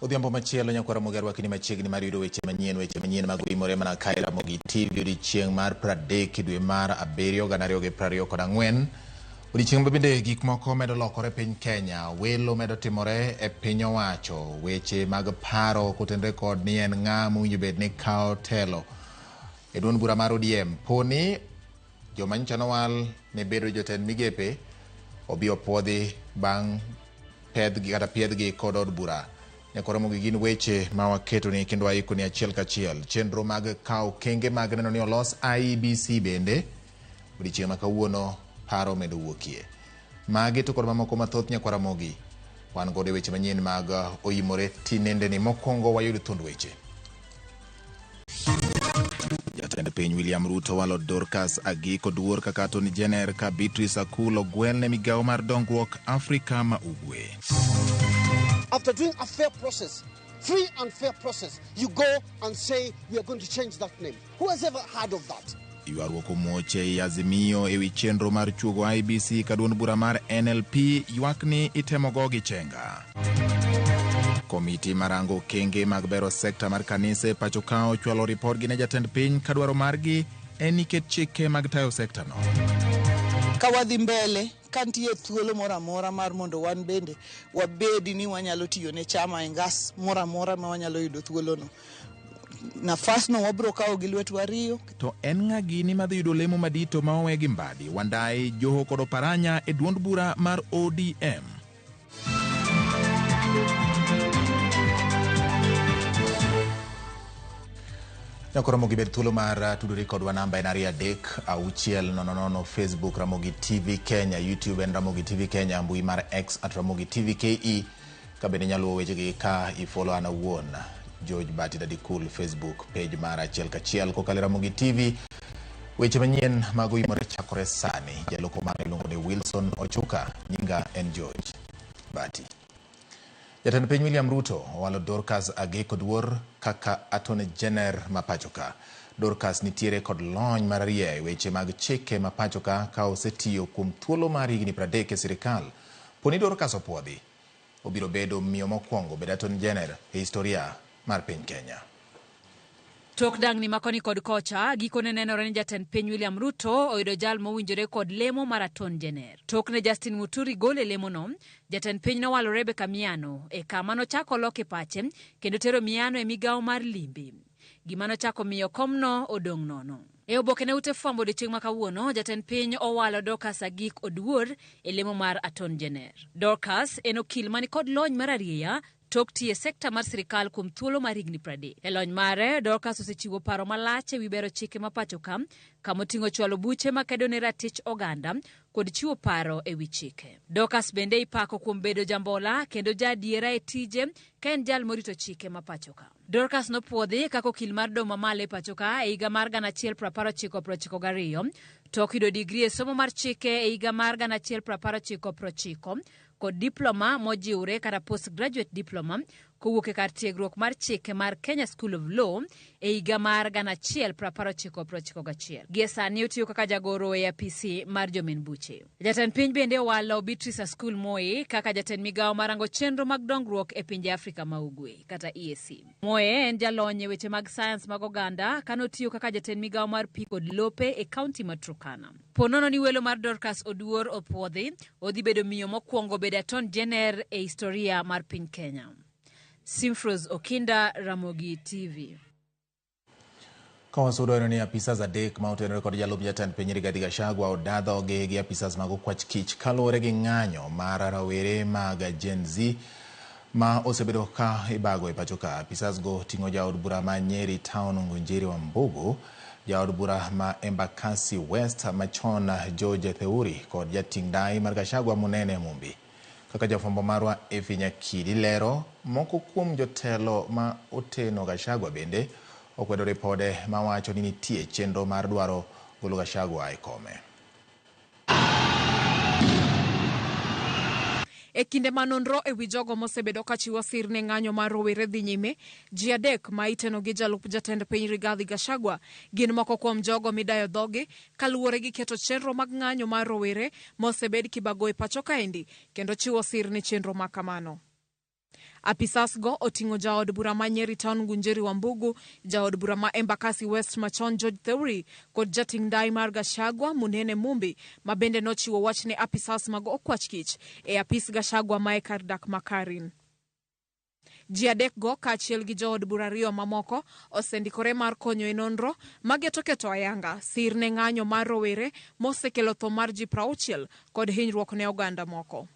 Odhiambo machielo nyakwara Ramogi arwaki machiegni mar yudo weche manyien mag oimore mana kae Ramogi TV odiechieng' mar 30 dwe mar 7 2024. Odiechieng' ma bende gik moko medo lokore piny Kenya, welo medo timore e piny owacho, weche mag paro kotenore kod ni en ng'a mowinjo bed ni kawo telo e duond bura mar ODM. Poni joma nyocha nowal ne bedo jotend migepe obi opuodhi bang' pedhgi kata piedhgi kod od bura. Nyakwar Ramogi gin weche ma waketoni kendo waikoni achiel kachiel. Chenro mag kawo okenge mag neno ni olos IEBC bende odiechieng' ma kawuono paro medo wuokie. Magi to kod mamoko mathoth nyakwar Ramogi wan godo e weche manyien mag oimore tinendeni. Mokwongo wayud thuond weche. Jatend piny William Ruto walo Dorcas Agik Oduor kaka Attorney General ka Beatrice Akul ogwel ne migawo mar dongruok Afrika ma Ugwe. After doing a fair process, free and fair process, you go and say, we are going to change that name. Who has ever heard of that? Ywaruok omuoch ei Azimio ewi chenro mar chuogo IEBC ka duond bura mar NLP ywak ni itemo go gi chenga. Komiti marango okenge mag bero sekta mar kanise pacho ka ochwalo ripodgi ne jatend piny ka dwaro margi en niket chike mag tayo sekta no. Ka wadhi mbele, ka nitie thuolo moro amora mar mondo wan bende wabedi ni wanyalo tiyo ne chama e ngas moro amora ma wanyalo yudo thuolono. Nafasno wabiro kawo gi lwetwa ariyo. To en ng'a gini madhi yudo lemo madito ma owe gi Mbadi, Wandayi, Joho kod Oparanya e duond bura mar ODM? Nyako Ramogi bed thuolo mar tudori kodwa, namba en 236 00, Facebook Ramogi TV Kenya, YouTube en Ramogi TV Kenya, mbui mar X @RamogiTVKE. Ka bende inyalo luwo wechegi ka ifollow an awuon George Bati Dadikul Facebook page mar achiel kachiel kokalo e Ramogi TV. Weche manyien mag oimore chakore sani. Jaloko mare iluongo ni Wilson Ochuka, nyinga en George Bati. Jatend piny William Ruto owalo Dorcas Agek Oduor kaka Attorney General ma pacho ka. Dorcas nitiere kod lony mararieya e weche mag chike ma pacho ka ka osetiyo kuom thuolo mar higni 30 e sirikal. Poni Dorcas opuodhi, obiro bedo miyo mokwongo bedo Attorney General e historia mar piny Kenya. Tok dang'ni ma koni kod kocha, gikone nenore ni jatend piny William Ruto oyudo jal mowinjore kod lemo mar Attorney General. Tok ne Justin Muturi gol e lemono, jatend piny nowalo Rebecca Miano e kama nochako loke pache kendo tero Miano e migawo mar limbe. Gima nochako miyo komno odong' nono. E oboke ne ute fwambo odiechieng' ma kawuono, jatend piny owalo Dorcas Agik Oduor e lemo mar Attorney General. Dorcas en okil mani kod lony mar arieya tok tiyo e sekta mar sirikal kuom thuolo mar higni 30. E lony mare, Dorcas osechiwo paro malach ewi bero chike ma pacho ka, kamoting'o chwalo buche makedo ne ratich oganda kod chiwo paro ewi chike. Dorcas bende ipako kuom bedo jambola kendo jaadiera e tije ka en jal morito chike ma pacho ka. Dorcas nopuodhi kaka okil mar doho mamalo e pacho ka e higa mar 1992 tok yudo digri e somo mar chike e higa mar 1990 kod diploma mojiwre kata postgraduate diploma kowuok e kar tiegruok mar chike mar Kenya School of Law e higa mar 1991. Gie sani otiyo kaka jagoro e apisi mar jomin buche. Jatend piny bende owalo Beatrice Askul Moi kaka jatend migawo marango chenro mag dongruok e pinje Afrika ma Ugwe kata EAC. Moi en jalony e weche mag sayans mag oganda kanotiyo kaka jatend migawo mar pi kod lope e kaunti ma Turkana. Po nono ni welo mar Dorcas Oduor opuodhi, odhi bedo miyo mokwongo bedo Attorney General e historia mar piny Kenya. Simfros Okinda, Ramogi TV. Ka wasudo ni apisas 3 ma otenore kod jalup jatend piny Rigathi Gachagua odadhogi gi apisas mag okwach kich kaluwore gi ng'anyo mar rawere mag Gen Z ma osebedo ka ibago e pacho ka. Apisas go ting'o jaod bura ma Nyeri Town Ngunjiri Wambugu, jaod bura ma Embakasi West machon George Theuri kod jating' ndai mar Gachagua Munene Mumbi. Kaka jafwambo marwa Effie Nyakidi lero, moko kuom jotelo ma oteno Gachagua bende okwedo ripode mawacho ni nitie chenro mar dwaro golo Gachagua e kome. E kinde ma nonro e wi jogo mosebedo ka chiwo sir ne ng'anyo mar rowere dhi nyime, ji adek ma iteno gi jalup jatend piny Rigathi Gachagua gin moko kuom jogo midayo dhogi kaluwore gi keto chenro mag ng'anyo mar rowere mosebed kibago e pacho kaendi kendo chiwo sir ne chenro ma kamano. Apisas go oting'o jaod bura ma Nyeri Town Ngunjiri Wambugu, jaod bura ma Embakasi West machon George Theuri kod jating' ndai mar Gachagua Munene Mumbi ma bende nochiwo wach ne apisas mag okwach kich e apis Gachagua ma e kar dak ma Karen. Ji adekgo kaachiel gi jood bura ariyo mamoko osendikore mar konyo e nonro mageto keto ayanga sir ne ng'anyo mar rowere mosekelo tho mar ji 60 kod hinyruok ne oganda moko.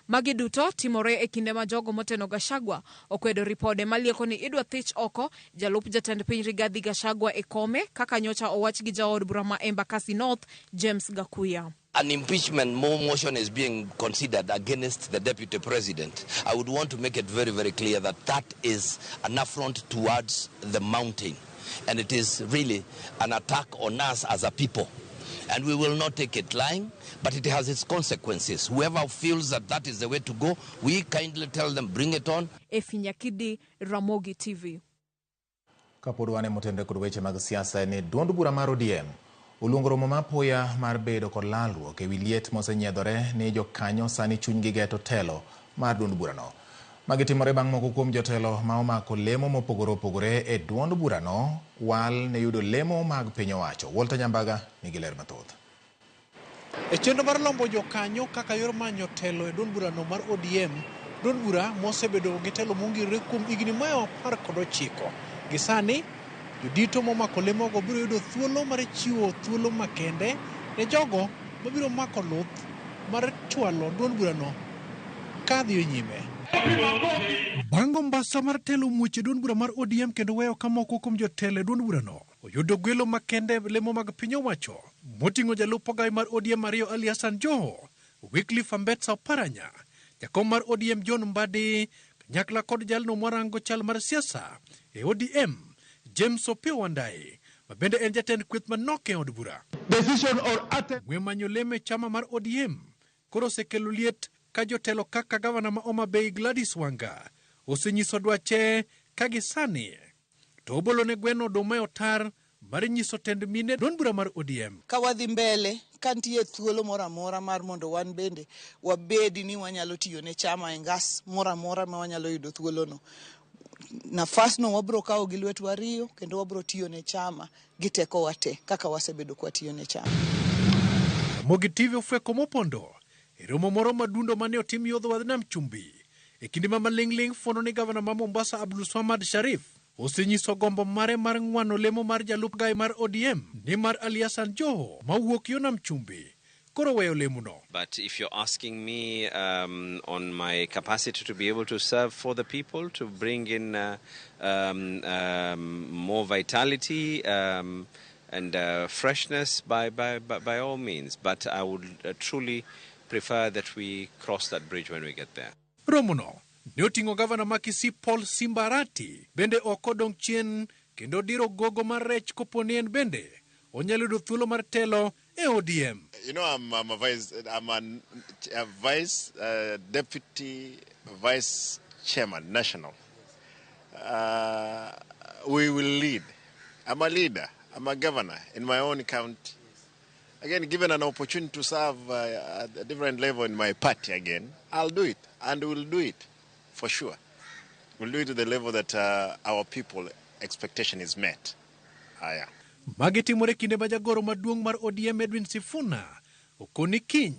Magi duto timore e kinde ma jogo moteno Gachagua okwedo ripode malieko ni idwa thich oko jalup jatend piny Rigathi Gachagua e kome kaka nyocha owach gi jaod bura ma Embakasi North James Gakuya. An impeachment motion is being considered against the deputy president. I would want to make it very, very clear that that is an affront towards the mountain. And it is really an attack on us as a people. And we will not take it lying, but it has its consequences. Whoever feels that that is the way to go, we kindly tell them, bring it on. Efinyakidi, Ramogi TV. Kapod wan e motenore kod weche mag siasa ni duond bura mar ODM oluongo romo ma apoya mar bedo kod lalruok ewi liet mosenyiedhore ni jokanyo sani chunygi geto telo mar duond burano. Magi timore bang' moko kuom jotelo ma omako lemo mopogore opogore e duond burano wal ne yudo lemo mag piny owacho. Walter Nyambaga nigi ler mathoth. E chenro mar lombo jokanyo kaka yor manyo telo e duond burano mar ODM, duond bura mosebedo gi telo mongirore kuom higni mayo 19. Gi sani, jodito momako lemogo biro yudo thuolo mar chiwo thuolo makende ne jogo mabiro mako luth mar chwalo duond burano kadhi nyime. Bang' mbasa mar telo muoch e duond bura mar ODM kendo weyo ka moko kuom jotelo e duond burano oyudo gwelo makende lemo mag piny owacho moting'o jalup ogawi mar ODM ariyo Ali Hassan Joho, Wycliffe Ambetsa Oparanya, jakom mar ODM John Mbadi, kanyakla kod jalno marango chal mar siasa e ODM James Opiyo Wandayi, ma bende en jatend kweth manok e od bura. Ng'we manyo lemo e chama mar ODM koro osekelo liet ka jotelo kaka gavana ma Homa Bay Gladys Wanga osenyiso dwache ka gisani to obolo ne gweno oduma e otar mar nyiso tend mine duond bura mar ODM. Ka wadhi mbele ka nitie thuolo moro amora mar mondo wan bende wabedi ni wanyalo tiyo ne chama e ngas moro amora ma wanyalo yudo thuolono. Nafasno wabro kawo gi lwetwa ariyo kendo wabro tiyo ne chama gi tekowa te kaka wasebedo kwatiyo ne chama. Ramogi TV ofweko mopondo e romo moro madundo mane otim yo dho wadh nam chumbi e kinde ma maling'ling' fuono ni gavana ma Mombasa Abdulswamad Sharif osenyiso gombo mare mar ng'wano lemo mar jalup gai mar ODM ni mar Ali Hassan Joho mawuok yo nam chumbi koro weyo lemono. But if you're asking me on my capacity to be able to serve for the people, to bring in more vitality and freshness, by all means. But I would truly prefer that we cross that bridge when we get there. Romono ne oting'o gavana ma Kisii Paul Simba Arati bende ok odong' chien kendo diro gogo mar rech kopo ni en bende onyalo yudo thuolo mar telo e ODM. You know, I'm a vice, I'm an, a vice deputy vice chairman, national. We will lead. I'm a leader. I'm a governor in my own county. Again, given an opportunity to serve at a different level in my party again, I'll do it, and we'll do it for sure. We'll do it to the level that our people expectation is met. Yeah. Magi timore kinde ma jagoro maduong' mar ODM Edwin Sifuna okoni kiny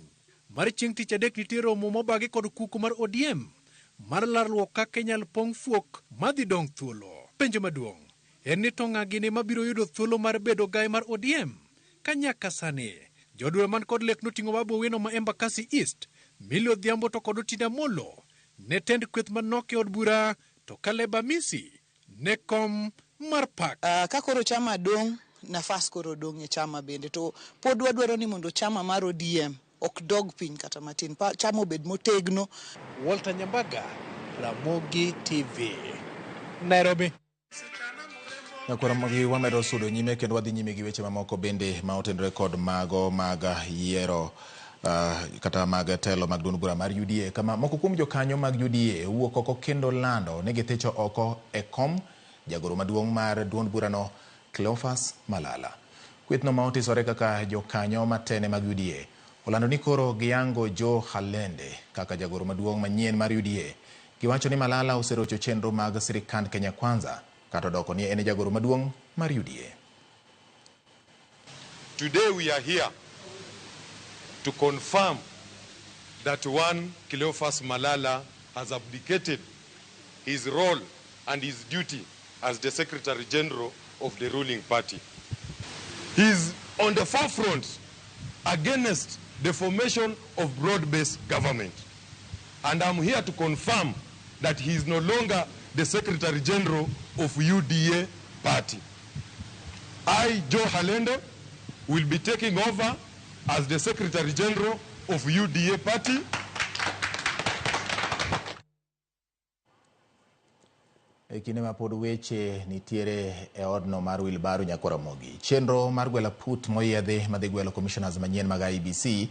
mar chieng' tich adek nitie romo mobagi kod kuku mar ODM mar larruok kaka inyal pong' fuok madhi dong' thuolo. Penjo maduong' en ni to ng'a gini mabiro yudo thuolo mar bedo gai mar ODM ka nyaka sani jood bura man kod lek noting'o Babu Owino ma Embakasi East, Millie Odhiambo to kod Otiende Amollo ne tend kweth manok e od bura to Caleb Amisi ne kom mar pak. Ka koro chama dong', nafas koro dong' e chama bende to pod wadwaro ni mondo chama mar ODM ok dog piny kata matin, chama obed motegno. Walter Nyambaga, Ramogi TV, Nairobi. Nyakwara magi wamedo sudo nyime kendo wadhi nyime gi weche mamoko bende ma otenore kod mago mag yiero. Kata mag telo mag duond bura mar UDA kama moko kuom jokanyo mag UDA wuok oko kendo lando ni githicho oko e kom jagoro maduong' mar duond burano Cleophas Malala. Kwethno ma otisore kaka jokanyo matene mag UDA olando ni koro giyango Joe Halende kaka jagoro maduong' manyien mar UDA. Giwacho ni Malala oserocho chenro mag sirikand Kenya Kwanza kata odoko ni en e jagoro maduong' mar UDA. Today we are here to confirm that one Cleophas Malala has abdicated his role and his duty as the Secretary General of the ruling party. He is on the forefront against the formation of broad-based government. And I'm here to confirm that he is no longer the Secretary General of UDA party. I, Joe Halende, will be taking over as the Secretary General of UDA party. E kinde ma pod weche nitiere e odno mar Wilbaro Nyakwar Ramogi, chenro mar gwelo aput moyiedhi madhi gwelo commissioners manyien mag IEBC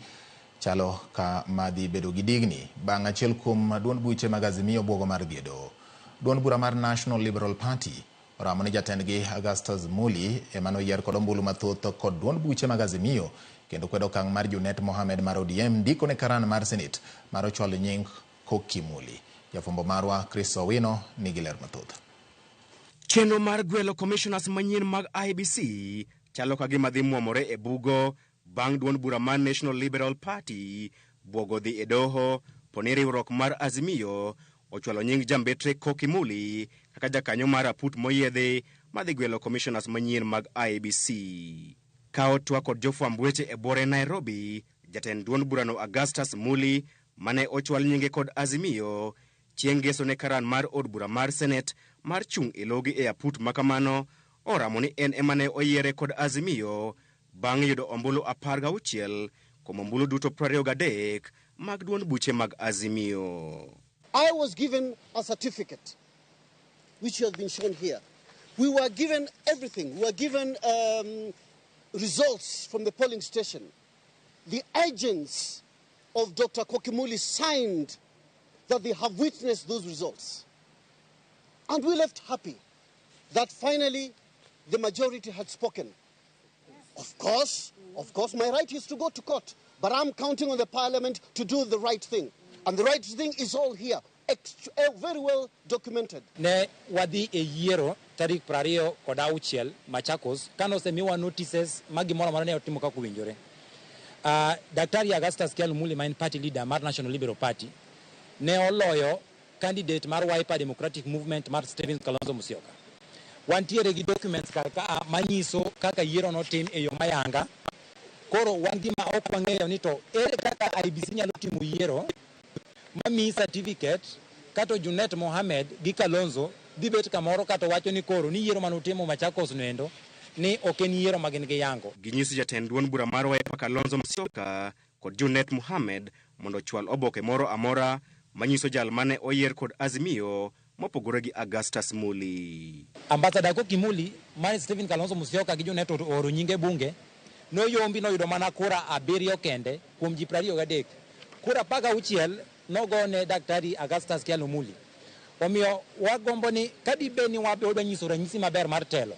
chalo ka madhi bedo gi digni bang' achiel kuom duond buche mag Azimio buogo mar dhi e doho. Duond bura mar National Liberal Party oramo ni jatendgi Augustus Muli ema noyier kod ombulu mathoth kod duond buche mag Azimio kendo kwedo okang' mar Junet Mohamed mar ODM ndiko ne karan mar Senate mar ochwalo nying Koki Muli. Jafwambo marwa Chris Owino nigi ler mathoth. Chenro mar gwelo commissioners manyien mag IEBC chalo ka gima dhi mwomore e bugo bang' duond bura mar National Liberal Party buogo dhi e doho poni riwruok mar Azimio ochwalo nying jambetre Koki Muli kaka jakanyo mar aput moyiedhi madhi gwelo commissioners manyien mag IEBC. Ka otwa kod jofwamb weche e buore Nairobi, jatend duond burano Augustus Muli mane ochwal nyinge kod Azimio chieng' ngeso ne karan mar od bura mar Senate mar chung' e logi e aput makamano oramo ni en ema ne oyiere kod Azimio bang' yudo ombulu 16 kuom ombulu duto 23 mag duond buche mag Azimio. I was given a certificate which has been shown here. We were given everything. We were given results from the polling station. The agents of Dr. Koki Muli signed that they have witnessed those results. And we left happy that finally the majority had spoken. Of course, my right is to go to court, but I'm counting on the parliament to do the right thing. And the right thing is all here, very well documented. Ne wadhi e yiero tarik 26 Machakos, kano osemiwa notices ma gimoro amora ne otimo kaka owinjore. Daktari Augustus Kyalo Muli ma en party leader mar National Liberal Party ne oloyo candidate mar Wiper Democratic Movement mar Stephen Kalonzo Musyoka. Wantiere gi documents kar ka manyiso kaka yiero notim e yo mayanga. Koro wan gima ok wang'eyo ni to ere kaka IEBC nyalo timo yiero mamiyi certificate kato Junet Mohamed gi Kalonzo dhi bet kamoro kato wacho ni koro ni yiero manutimo Machakos noendo ni ok en yiero ma gin gi yango. Ginyiso jatend duond bura mar Wiper Kalonzo Musyoka kod Junet Mohamed mondo ochwal oboke moro amora manyiso jal mane oyier kod Azimio mopogore gi Augustus Muli. Ambassador Koki Muli mane Stephen Kalonzo Musyoka gi Junet ooro nyinge bunge noyombi noyudo mana kura 7 kende kuom ji 23. Kura 16 nogone Daktari Augustus Kyalo Muli. Omiyo wagombo ni kadibed ni wadwa nyiso ranyisi maber mar telo,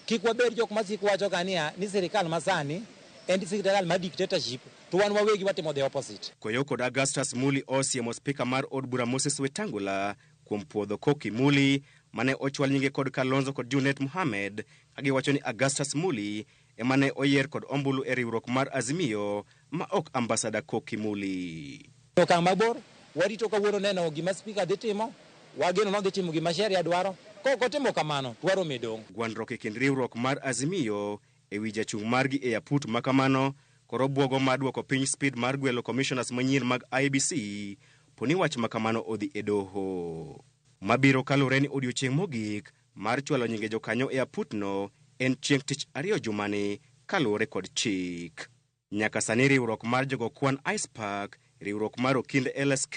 kik wabed jok masiko wacho ka niya ni sirikal masani en sirikal mar dictatorship to wan wawegi watimo the opposite. Koyo kod Augustus Muli osiemo spika mar od bura Moses Wetangula kuom puodho Koki Muli mane ochwal nyinge kod Kalonzo kod Junet Mohamed ka giwacho ni Augustus Muli ema ne oyier kod ombulu e riwruok mar Azimio ma ok ambasada Koki Muli. Okang' mabor warito kawuono neno gima spika dhi timo, wageno nodhi timo gima sheria dwaro. Kok otimo kamano, dwaro medong'. Gwandruok e kind riwruok mar Azimio e wi jachung' margi e aput makamano koro buogo mar duoko piny speed mar gwelo commissioners manyien mag IEBC poni wach makamano odhi e doho. Mabiro kalure ni odiochieng' mogik mar chwalo nyinge jokanyo e aputno en chieng' tich ariyo jumani kaluwore kod chik. Nyaka sani riwruok mar jogo kwan ICPAK, riwruok mar okinde LSK,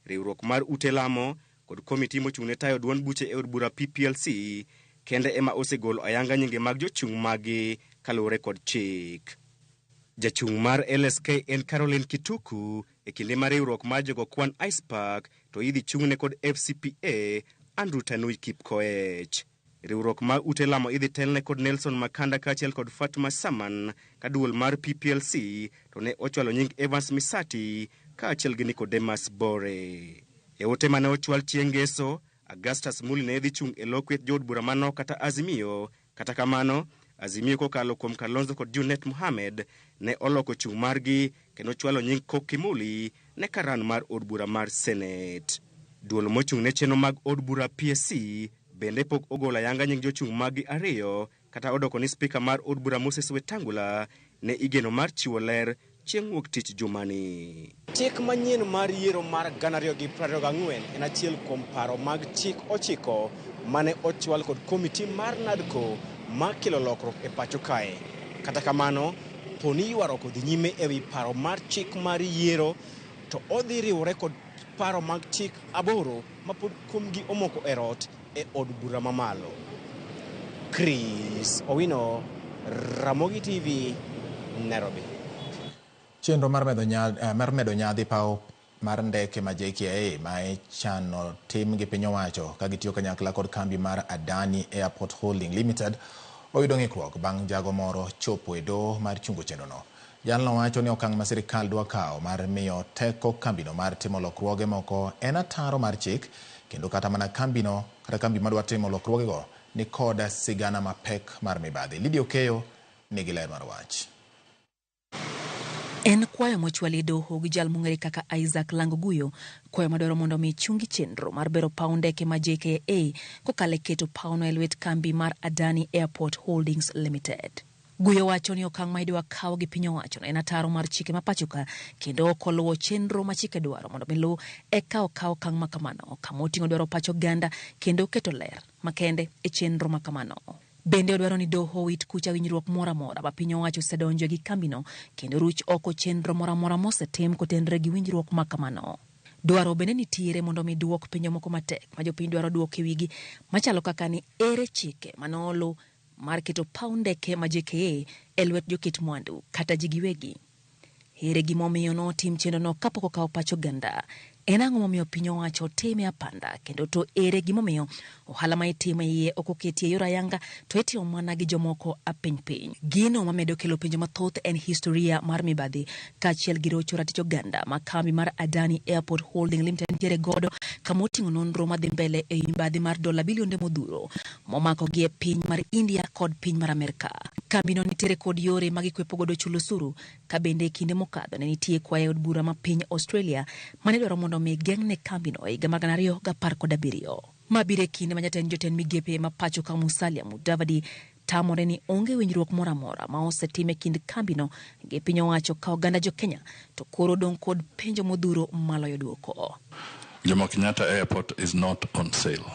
riwruok mar ute lamo kod komiti mochung'ne tayo duond buche e od bura PPLC kende ema osegolo ayanga nyinge mag jochung' maggi kaluwore kod chik. Jachung' mar LSK en Caroline Kituku e kinde ma riwruok mar jogo kwan ICPAK to idhi chung'ne kod FCPA Andrew Tanui Kipkoech. Riwruok mar ute lamo idhi telne kod Nelson Makanda kaachiel kod Fatuma Saman ka duol mar PPLC to ne ochwalo nying Evans Misati kaachiel gi Nicodemus Bore. E ote mane ochwal chieng' Ngeso, Augustus Muli ne dhi chung' e lo kweth jood bura manok kata Azimio. Kata kamano, Azimio kokalo kuom Kalonzo kod Junet Mohamed ne oloko chung' margi kendo chwalo nying Koki Muli ne karan mar od bura mar Senate. Duol mochung' ne chenro mag od bura PSC bende pok ogolo ayanga nying jochung' maggi ariyo kata odoko ni spika mar od bura Moses Wetangula ne igeno mar chiwo ler chieng' wuok tich jumani. Chik manyien mar yiero mar 2024 en achiel kuom paro mag chik 9 mane ochwal kod komiti mar NADCO mar kelo lokruok e pacho kae. Kata kamano, poni ywaruok odhi nyime e wi paro mar chik mar yiero to odhi riwore kod paro mag chik 8 ma pod kuomgi omoko e rot e od bura mamalo. Chris Owino, Ramogi TV, Nairobi. Chenro mar medo nyadhi paw mar ndeke ma JKIA ma ichano tim gi piny owacho ka gitiyo kanyakla kod kambi mar Adani Airport Holding Limited oyudo ng'ikruok bang' jago moro chopo e doho mar chungo chenrono. Jalno wacho ni okang' ma sirikal dwa kawo mar miyo teko kambino mar timo lokruoge moko en ataro mar chik kendo kata mana kambino kata kambi madwa timo lokruogego ni kod sigana mapek mar mibadhi. Lydia Okeyo nigi ler mar wach. En kwayo mochwal e doho gi jal mong'ere kaka Isaac Langoguyo, kwayo madwaro mondo mi chungi chenro mar bero paw ndeke ma JKIA kokalo e keto pawno e lwet kambi mar Adani Airport Holdings Limited. Guyo wacho ni okang' ma idwa kaw gi piny owacho en ataro mar chike ma pacho ka kendo ok oluwo chenro ma chike dwaro mondo mi luw eka okaw okang' ma kamano, kama oting'o dwaro pach oganda kendo keto ler makende e chenro ma kamano. Bende odwaro ni doho owit kucha winjruok moro amora ma piny owacho osedonjoe gi kambino kendo ruch oko chenro moro amora mosetim kotenre gi winjruok ma kamano. Dwaro bende nitiere mondo mi duok penjo moko matek ma jopiny dwaro duok e wigi machalo kaka ni ere chike manolu mar keto paw ndeke ma JKIA e lwet joket mwandu kata ji giwegi. Ere gimomiyo notim chenrono kapok okawo pach oganda? En ang'o momiyo piny owacho time apanda kendo to ere gimomiyo ohala ma itimo e iye ok oketi e yor ayanga to itimo mana gi jomoko apiny piny? Gino mamedo kelo penjo mathoth en historia mar mibadhi kaachiel gi rocho ratich oganda ma kambi mar Adani Airport Holding Limited nitiere godo, kama oting'o nonro madhi mbele e mibadhi mar dola bilionde modhuro momako gi e piny mar India kod piny mar Amerka. Kambino nitiere kod yore ma gikwepo godo chulo osuru, ka bende e kinde mokadho ne nitie kwayo e od bura ma piny Australia mane dwaro mondo mi geng'ne kambino e higa mar 2017. Ma biro e kinde ma jatend jotend migepe ma pacho ka Musalia Mudavadi tamore ni onge winjruok moro amora ma osetim e kind kambino gi piny owacho ka oganda jo Kenya to koro dong' kod penjo modhuro maloyo duoko. Jomo Kenyatta Airport is not on sale.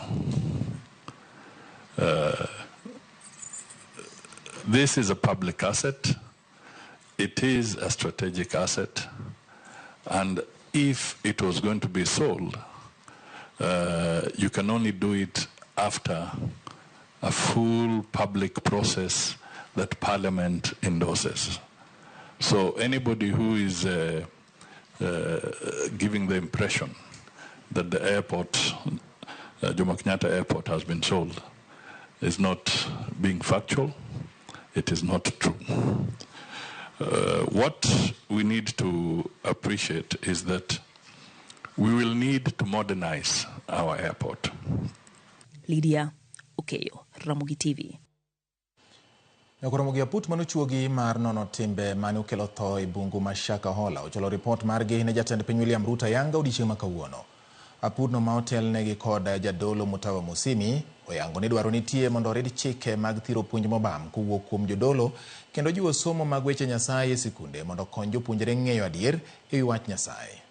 This is a public asset. It is a strategic asset. And if it was going to be sold, you can only do it after a full public process that Parliament endorses. So anybody who is giving the impression that the airport, Jomo Kenyatta Airport, has been sold is not being factual. It is not true. What we need to appreciate is that we will need to modernize our airport. Lydia Okeyo, Ramogi TV. Ramogi aput manochuogi mar nono timbe mane okelo tho e bungu ma Shakahola ochwalo ripot margi ne jatend piny William Ruto ayanga odiechieng' ma kawuono. Aputno ma otelnegi kod jadolo Mutawa Musimi oyango ni dwaro nitie mondo orid chike mag thiro puonj mobam kowuok kuom jodolo kendo jiwo somo mag weche Nyasaye e sikunde mondo okony jopuonjre ng'eyo adier e wi wach Nyasaye.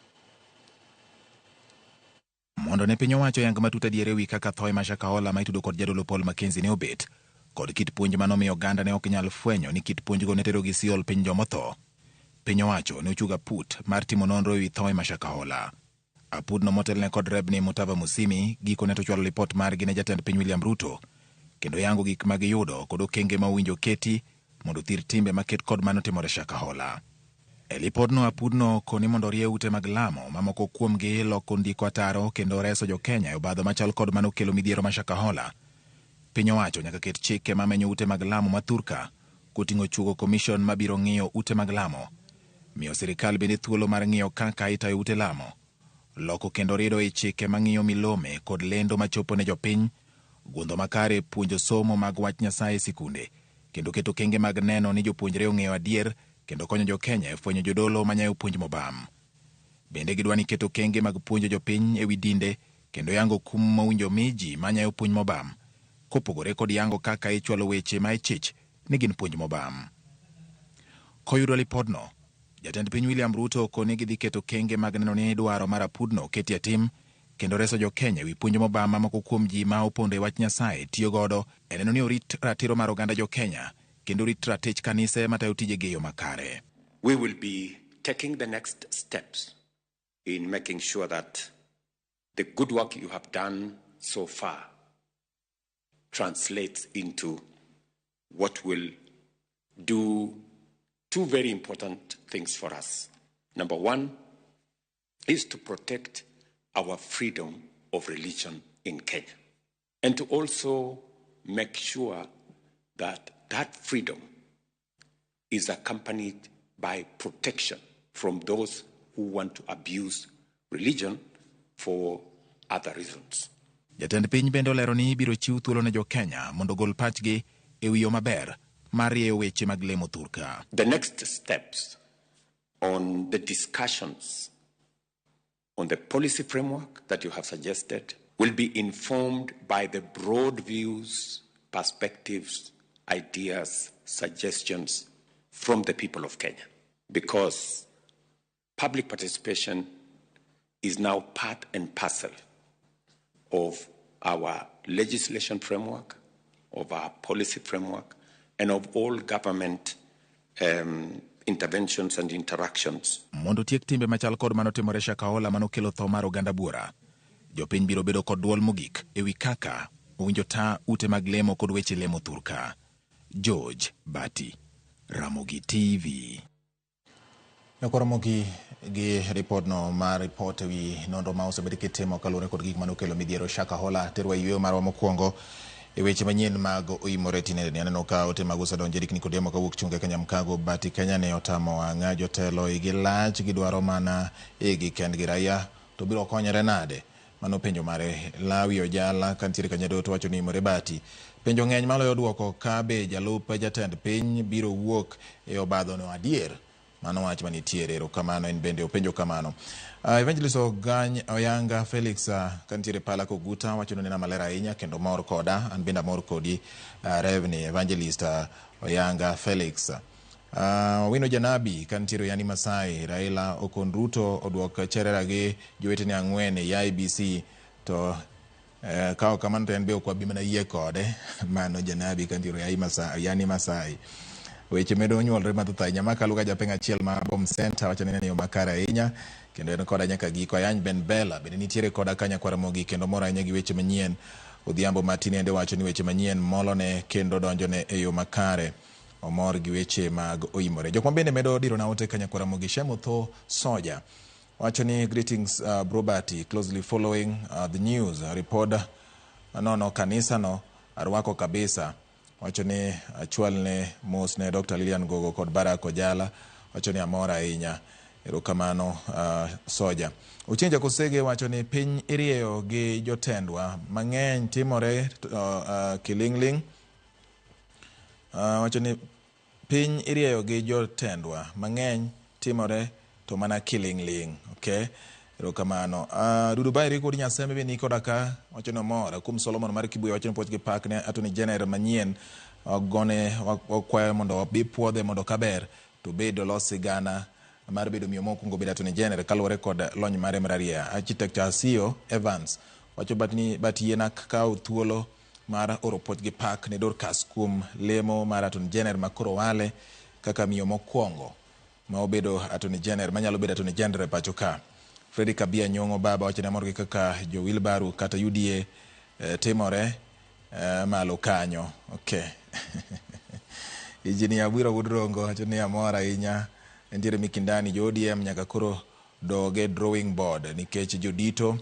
Mondo ne piny owacho yang matut adier ewi kaka thoe ma Shakahola ma itudo kod jadolo Paul Mackenzie ne obet, kod kit puonj manomiyo oganda ne ok nyal fwenyo ni kit puonjgo ne terogi Seol piny jomotho. Piny owacho ne ochuogo aput mar timo nonro ewi thoe ma Shakahola. Aputno motelne kod Rebni Mutava Musimi gikone to ochwalo lipot margi ne jatend piny William Ruto kendo yango gik ma giyudo kod okenge ma owinjo keti mondo othir timbe maket kod mano timore Shakahola. E lipodno apudno koni mondo orie ute mag lamo ma moko kuomgi loko ndiko ataro kendo reso jo-Kenya e obadho machal kod mano kelo midhiero ma Shakahola. Piny owacho nyaka ket chike mamenyo ute mag lamo ma thurka koting'o chuogo komishon mabiro ng'iyo ute mag lamo. Miyo sirikal bende thuolo mar ng'iyo kaka itayo ute lamo. Loko kendo rido e chike mang'iyo milome kod lendo machopo ne jopiny, gundho makare puonjo somo mag wach Nyasaye e sikunde, kendo keto okenge mag neno ni jopuonjre ong'eyo adier kendo konyo jo-Kenya e fwenyo jodolo manyayo puonj mobam. Bende gidwa ni keto okenge mag puonjo jopiny e wi dinde kendo yango kum mowinjo mi ji manyayo puonj mobam, kopogore kod yango kaka ichwalo weche ma ichich ni gin puonj mobam. Koyudo lipodno, jatend piny William Ruto okoni gidhi keto okenge mag neno ni dwaro mar apudno oketi e tim kendo reso jo-Kenya e wi puonj mobam ma moko kuom ji ma opondo e wach Nyasaye tiyo godo e neno ni orit ratiro mar oganda jo-Kenya kendo orit ratich kanise matayo tijegi e yo makare. We will be taking the next steps in making sure that the good work you have done so far translates into what will do two very important things for us. Number one is to protect our freedom of religion in Kenya, and to also make sure that that freedom is accompanied by protection from those who want to abuse religion for other reasons. Jatend piny bende olero ni ibiro chiw thuolo ne jo-Kenya mondo ogol pachgi e wi yo maber mar rieyo weche mag lemo thurka. The next steps on the discussions on the policy framework that you have suggested will be informed by the broad views, perspectives, ideas, suggestions from the people of Kenya, because public participation is now part and parcel of our legislation framework, of our policy framework, and of all government interventions and interactions. Mondo tiek timbe machal kod manotimore Shakahola manokelo tho mar oganda buora, jopiny biro bedo kod duol mogik e wi kaka owinjo ta ute mag lemo kod weche lemo thurka. George Bati, Ramogi TV. Nyakwar Ramogi gi ripodno mar ripot ewi nonro ma osebed kitimo kaluwore kod gik manokelo midhiero Shakahola. Terwa e yweyo marwa mokwongo e weche manyien mag oimore tinendeni. Aneno ka ote mag osedonjo Eric Nikodemo kawuok Chunge Kenya Mkago. Bati Kenya ne otamo wang'a jotelo igi lach gidwaro mana igi kendgi raia to biro konyore nade? Mano penjo mare. Lawi Ojala kantiere Kanyadoto wacho ni imore Bati. Penjo ng'eny maloyo duoko ka be jalup jatend piny biro wuok e obadho no adier. Mano wach manitiere, erokamano en bende openjo kamano. Evangelist Ogany Oyanga Felix kantiere Pala Koguta wacho ni nena maler ahinya kendo mor koda, an bende amor kodi Revni Evangelist Oyanga Felix. Wino Janabi kantiere Yani Masai, Raila Okon Ruto oduok Cherera gi jowetene ang'wen e IEBC to ka ok kamano to en be ok wabi mana yie kode. Mano Janabi kantiere Yani Masai. Weche medo nyuolre mathoth ahinya. Ma kaluga japeng' achiel ma Bom Center wacho ni en yo makare ahinya kendo en koda nyaka giko. Ayany Ben Bella bende nitiere koda ka nyakwar Ramogi kendo mor ahinya gi weche manyien. Odhiambo ma tinende wacho ni weche manyien molone kendo donjone e yo makare. Omor gi weche mag oimore. Jok ma bende medo dirona ote ka nyakwar Ramogi Shemotho Soja wacho ni greetings Brobati, closely following the news. Report nono kanisa no arwako kabisa. Wacho ni achwalne mos ne Dr. Lilian Gogo kod Barack Ojala. Wacho ni amor ahinya. Erokamano Soja. Ochieng' Jakosege wacho ni piny irieyo gi jotendwa mang'eny timore kiling'ling'. Wacho ni piny irieyo gi jotendwa mang'eny timore to mana kiling'ling'. Okay. Erokamano. Dudu Bayri kod Nyasembe be ni koda ka wacho ni omor. Kuom Solomon mar Kibuye wacho ni puoch gi pak ne Attorney General manyien wagone wakwayo mondo obi puodhe mondo kaber to bed olos sigana mar bedo miyo mokwongo bedo Attorney General kaluwore kod lony mare mararieya. Architect Asio Evans wacho bat yiena kawo thuolo mar oro puoch gi pak ne Dorcas kuom lemo mar Attorney General makoro wale kaka miyo mokwongo ma obedo Attorney General manyalo bedo Attorney General e pacho ka. Freddy Kabia Nyong'o baba wacho ni amor gi kaka jo wheelbarrow kata UDA timore malo kanyo. Okay. Engineer Bwiro Wuod wacho ni amor ahinya entiere Mikindani jo ODM nyaka koro doge drawing board nikech jodito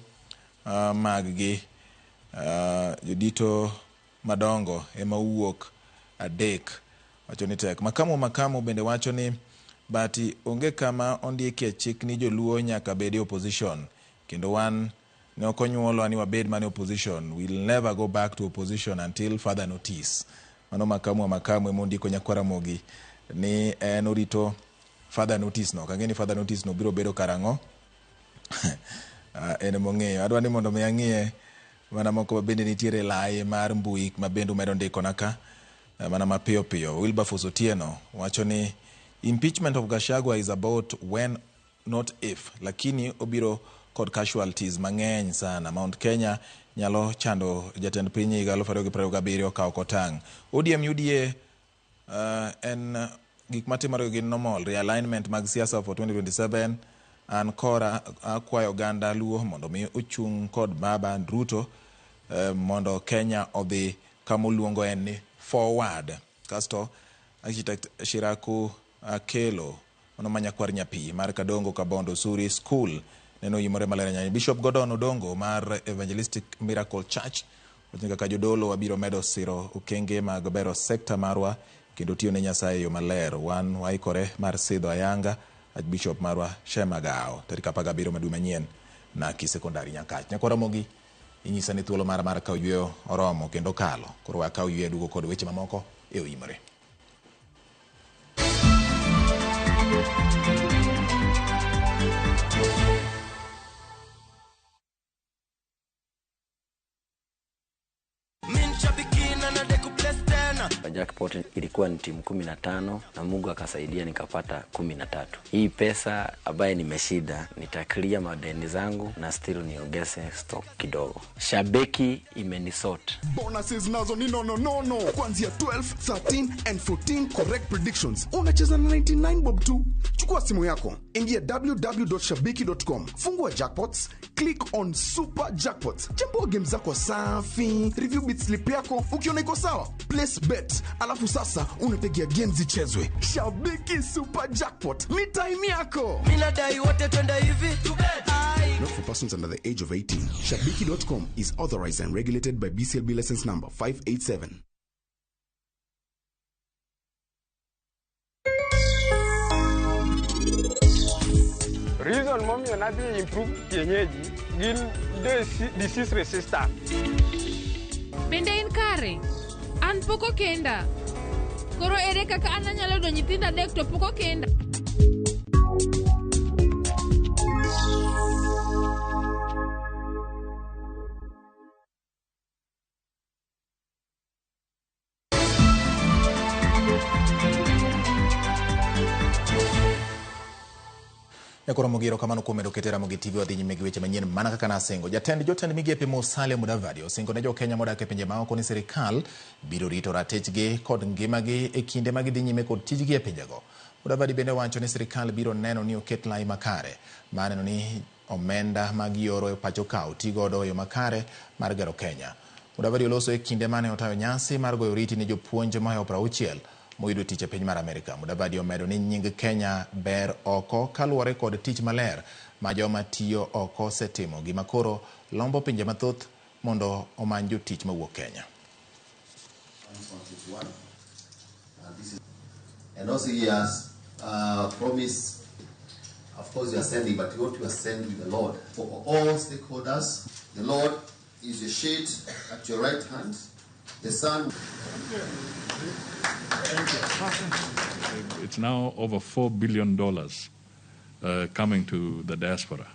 mag gi jodito madongo ema owuok adek wacho ni tek. Makamu bende wacho ni but onge kama ondikie chik ni joluo nyaka bed e opposition kendo wan ne ok onyuolwa ni wabed mana e opposition. We'll never go back to opposition until further notice. Mano Makamu ema ondiko nyakwar Ramogi ni en orito further notice no. Ok ang'e ni further notice no biro bedo karang'o. En emong'eyo. Adwa ni mondo mi ang'iye mana moko ma bende nitiere lai mar mbui ma bende umedo ndikona ka mana mapiyo piyo. Wilberforce Otieno wacho ni impeachment of Gachagua is about when not if, lakini obiro kod casualties mang'eny sana. Mount Kenya nyalo chando jatend piny higa 2027 ka ok otang'. ODM UDA en gik matimore gin normal realignment mag siasa for 2027. An kora akwayo oganda Luo mondo mi ochung' kod Baba Ruto mondo Kenya odhi kama oluongo en ni forward. Kasto architect Shiraku Akelo mano ma nyakwar nyapi mar Kadongo Kabondo Suri School neno yimore maler ahinya. Bishop Gordon Odongo mar Evangelistic Miracle Church wacho ni kaka jodolo wabiro medo siro okenge mag bero sekta marwa kendo tiyo ne Nyasaye e yo maler. Wan waikore mar sidho ayanga Archbishop marwa Shem Agao tarik 17 ma dwe manyien Naki Sekondari Nyakach. Nyakwar Ramogi inyisa ni thuolo mar kawo yweyo oromo kendo kalo. Koro wakaw yweyo duogo kod weche mamoko e oyimore. Jackpot ilikuwa ni timu 15 na Mungu akasaidia nikapata 13. Hii pesa ambaye nimeshinda nitaclear madeni zangu na still niongeze stock kidogo. Shabiki imenisort. Bonuses nazo ni nono nono kuanzia 12, 13 and 14 correct predictions. Unacheza na 99 bob tu. Chukua simu yako, ingia www.shabiki.com, fungua jackpots, click on super jackpots, chambua game zako safi, review bet slip yako, ukiona iko sawa, place bet, alafu sasa unategea game zichezwe. Shabiki Super Jackpot ni time yako. Minadai wote twende hivi. Not for persons under the age of 18. Shabiki.com is authorized and regulated by BCLB license number 587. Reason momiyo nadhi improve kienyeji gin disease resistant. Bende in kare? An pok okenda. Koro ere kaka an anyalo yudo nyithindo adek to pok okenda? Nyakoro Ramogi erokamano kuom medo kete Ramogi TV. Wadhi nyime gi weche manyien mana kaka nasingo. Jatend jotend migepe Musalia Mudavadi osingo ne jokenya modak e pinje maoko ni sirikal biro rito ratichgi kod ngimagi e kinde ma gidhi nyime kod tijgi e pinjego. Mudavadi bende wacho ni sirikal biro neno ni oket lai makare mar neno ni omenda ma gioro e pacho ka oti godo e yo makare mar gero Kenya. Mudavadi oloso e kinde mane otayo nyasi mar goyo oriti ne jopuonj mohewo 60 moyudo tich e piny mar Amerika. Mudavadi omedo ni nying Kenya ber oko kaluwore kod tich maler ma joma tiyo oko osetimo, gima koro lombo pinje mathoth mondo omany jotich mawuok Kenya. And also he has promised, of course you are sending, but you want to ascend with the Lord. For all stakeholders, the Lord is your shade at your right hand, the sun. It's now over $4 billion coming to the diaspora.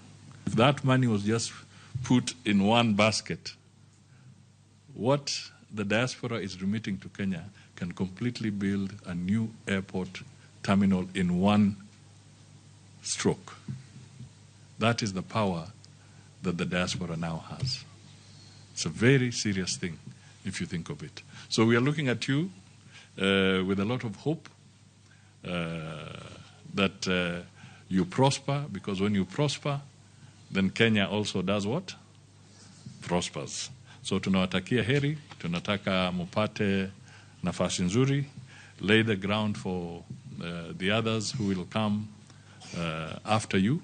If that money was just put in one basket, what the diaspora is remitting to Kenya can completely build a new airport terminal in one stroke. That is the power that the diaspora now has. It's a very serious thing if you think of it. So we are looking at you with a lot of hope that you prosper, because when you prosper, then Kenya also does what? Prospers. So tunawatakia heri, tunataka mupate nafasi nzuri. lay the ground for the others who will come after you.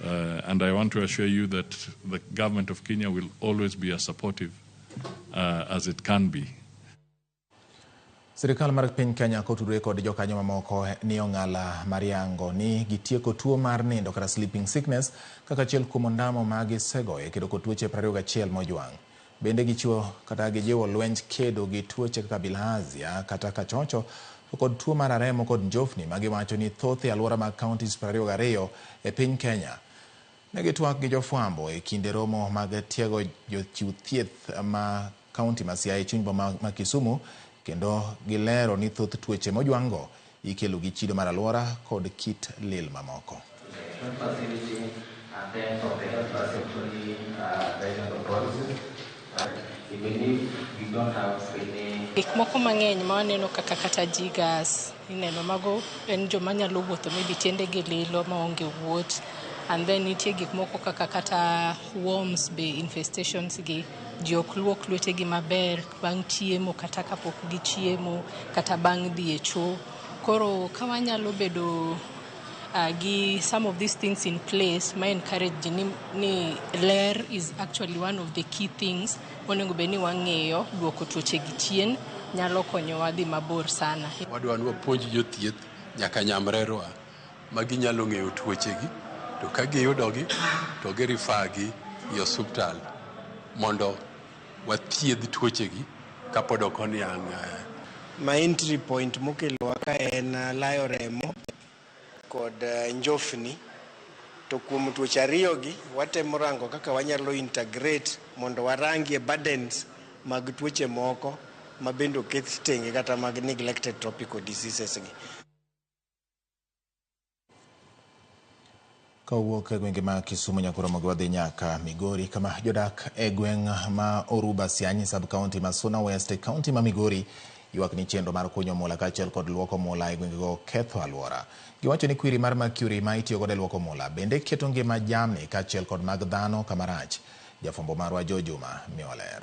And I want to assure you that the government of Kenya will always be as supportive as it can be. Sirikal mar piny Kenya kotudore kod jokanyo mamoko ni ong'ala mar yango ni gitieko tuo mar nindo kata sleeping sickness kaka achiel kuom ondamo ma gisegoyo e kedo kod tuoche 21 mojwang'. Bende gichiwo kata gijiwo lwenj kedo gi tuoche kaka bilharzia kata kachocho to kod tuo mar aremo kod njofni ma giwacho ni thoth e alwora mag counties 22 e piny Kenya. Ne gitwak gi jofwambo e kinde romo mag tiego jochiw thieth ma kaunti ma Siaya e chuny boma ma Kisumu kendo gilero ni thoth tuoche mojwang'go ikelo gi chido mar alwora kod kit lil mamoko. Gik moko mang'eny ma waneno kaka kata jiggers, ineno mago en joma nyalo wuotho maybe tiendegi lilo maonge wuoth. And then nitie gik moko kaka kata worms be infestations gi, ji ok luok lwetegi maber bang' chiemo kata kapok gichiemo kata bang' dhi e choo. Koro ka wanyalo bedo gi some of these things in place ma encourage ji ni ler is actually one of the key things monego bed ni wang'eyo duoko tuoche gi chien nyalo konyowa dhi mabor sana. Wadwa ni wapuonj jothieth nyaka nyamrerwa ma ginyalo ng'eyo tuochegi to ka giyudogi to gi-refer gi e osuptal mondo wathiedh tuochegi kapod ok oniang'. Ma entry point mokelowa ka en layo remo kod njofni, to kuom tuoche ariyogi watemo rango kaka wanyalo integrate mondo warangie burdens mag tuoche moko ma bende oket tenge kata mag neglected tropical diseases gi. Kowuok e gwenge ma Kisumu nyaka romo gi wadhi nyaka Migori kama jodak e gweng' ma Oruba Sianyi sub county ma Suna West e county ma Migori ywak ni chenro mar kunyo mula kaachiel kod luoko mula e gwengego ketho alwora. Giwacho ni kwiri mar mercury ma itiyo godo e luoko mula bende keto ngima jamni kaachiel kod mag dhano kama rach. Jafwambo marwa Joe Juma miyo ler.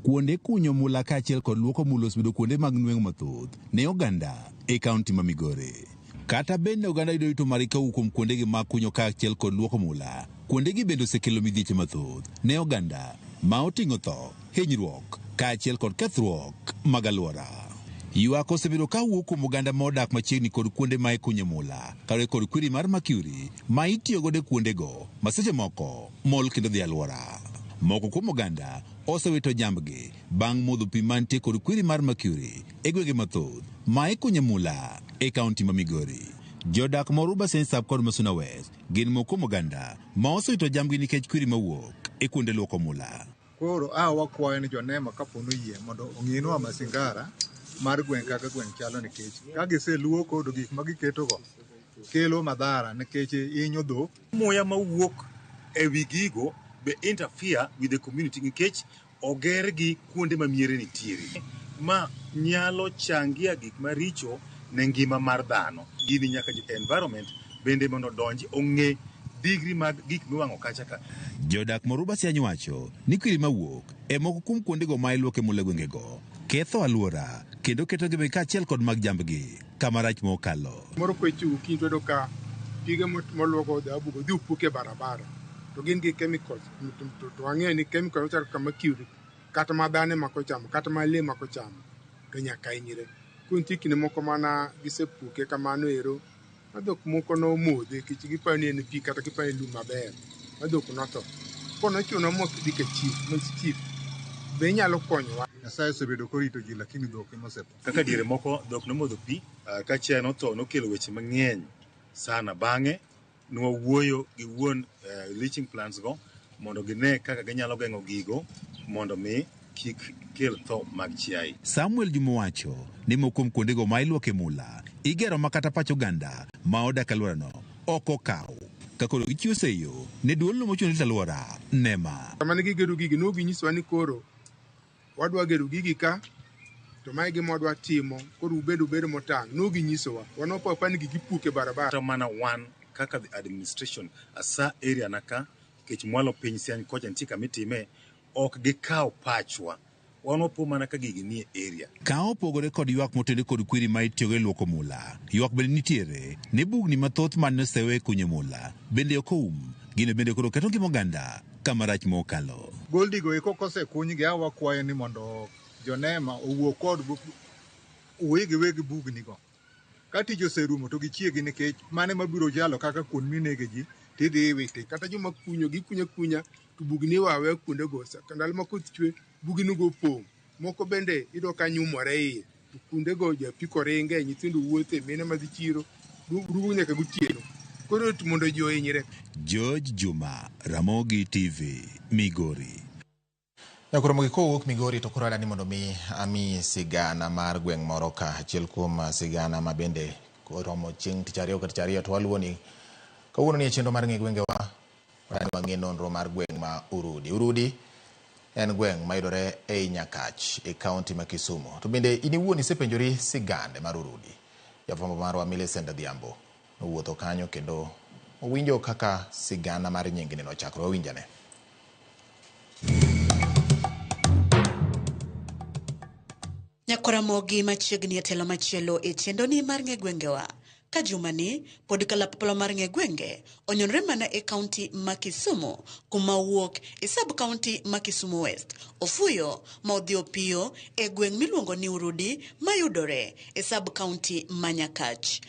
Kuonde kunyo mula kaachiel kod luoko mula osebedo kuonde mag nweng'o mathoth ne oganda e kaunti ma Migori. Kata bende oganda yudo yuto margi kowuok kuom kuondegi mag kunyo kaachiel kod luoko mula, kuondegi bende osekelo midhieche mathoth ne oganda ma oting'o tho, hinyruok kaachiel kod kethruok mag alwora. Ywak osebedo kawuok kuom oganda ma odak machiegni kod kuonde ma ikunye mula kaluwore kod kwiri mar mercury ma itiyo godo e kuondego ma seche moko mol kendo dhi alwora. Moko kuom oganda osewito jambgi bang' modho pi mantie kod kwiri mar mercury e gwenge mathoth ma ikunye mula e kaunti ma Migori. Jodak ma Oruba Sianyi Sub kod Masuna West gin moko kuom oganda ma osewito jambgi nikech kwiri mawuok e kuonde luoko mula. Koro a wakwayo ni jonema kapo ni oyie mondo ong'inwa masingara mar gweng' kaka gweng' chalo nikech ka giseluoko to gik ma giketogo kelo madhara nikech hinyo dhok. Muya mawuok e wi gigo be interfere with the community nikech oger gi kuonde ma miere nitiere. Ma nyalo changia gik maricho ne ngima mar dhano. Gini nyaka jo environment bende mondo odonji ong'e digri mag gik miwang'o kacha ka. Jodak ma Oruba Sianyi wacho ni kwiri mawuok e moko kuom kuondego ma iluoke mula e gwengego ketho alwora kendo keto ngimagi kaachiel kod mag jambgi kama rach mokalo. Moro kwechu okinyi to yudo ka pige moluoko dhahabu go dhi opuke e barabara to gin gi chemicals to wang'eyo ni chemicals machalo kaka mercury kata ma dhano ema kochamo kata ma lee ema kochamo to nyaka hinyre. Koro nitie kinde moko mana gisepuke kamano ero ma dhok moko nomodhe nikech giparo ni en pi kata giparo ni lum maber ma dhok notho. Koro nochuno mwadhi ka chief, ma chief be inyalo konyowa. Nyasaye osebedo korito ji lakini dhok ema osetho. Kaka diere moko dhok nomodho pi ka chiaye notho nokelo weche mang'eny sana. Bang'e nwawuoyo gi wuon leaching plants go mondo gine kaka ginyalo geng'o gigo mondo mi kik kel tho mag chiaye. Samuel Juma wacho ni moko kuom kuondego ma iluoke mula igero ma kata pach oganda ma odak alworano ok okaw ka koro gichiwo seyo ne duolno mochung' ne alwora NEMA. Sama ne gigedo gigi ne ginyisowa ni koro wadwa gero gigi ka to mae gima wadwa timo koro ubed ubed motang'. Ne ginyisowa wan wapo apa ni gigi puke e barabara. Kata mana wan kaka the administration asa area na ka nikech mwalo piny Siany kocha nitie kama itime ok gikaw pachwa Wan wapo mana ka gigi nie area. Ka opogore kod ywak motende kod kwiri ma itiyogo e luoko mula, ywak bende nitiere ni bugni mathoth mane osewe e kunyo mula bende ok oum. Gino bende koro keto ngima oganda kama rach mokalo. Goldigo eko kosekunygi a wakwayo ni mondo jonema owuo kod wegi weg bugnigo. Ka tich oserumo to gichiegi nikech mane mabiro chalo kaka kuond minege ji tidhi iwite. Kata joma kunyo gikunyo akunya to bugni iweyo kuondego. Ndalo ma koth chwe bugnigo opong'. Moko bende iyudo ka nyumore iye. To kuondego japiko ringe, nyithindo wuothe, mine madhi chiro rumo nyaka gotieno. Koro mondo ji ohinyre. George Juma, Ramogi TV, Migori. Nyakoromogi kowuok Migori to koro adani mondo mi ami sigana mar gweng' moro ka achiel kuom sigana ma bende koromo chieng' tich ariyo ka tich ariyo to waluwo ni kawuono ni e chenro mar ng'e gwengewa wadani wang'e nonro mar gweng' ma Urudi. Urudi en gweng' mayudore ei Nyakach e kaunti ma Kisumu. To bende in iwuon isepenjori sigande mar Urudi. Jafwambo marwa Millicent Adhiambo nowuotho kanyo kendo owinjo kaka sigana mar nyingni nochakore. Wawinjane. Nyakoramogi machiegni e telo machielo e chenroni mar ng'e gwengewa. Ka jumani pod kalapapla mar ng'e gwenge onyonre mana e kaunti ma Kisumu kuma owuok e sub kaunti ma Kisumu West. Ofuyo ma odhi opiyo e gweng' miluongo ni Urudi mayudore e sub kaunti ma Nyakach.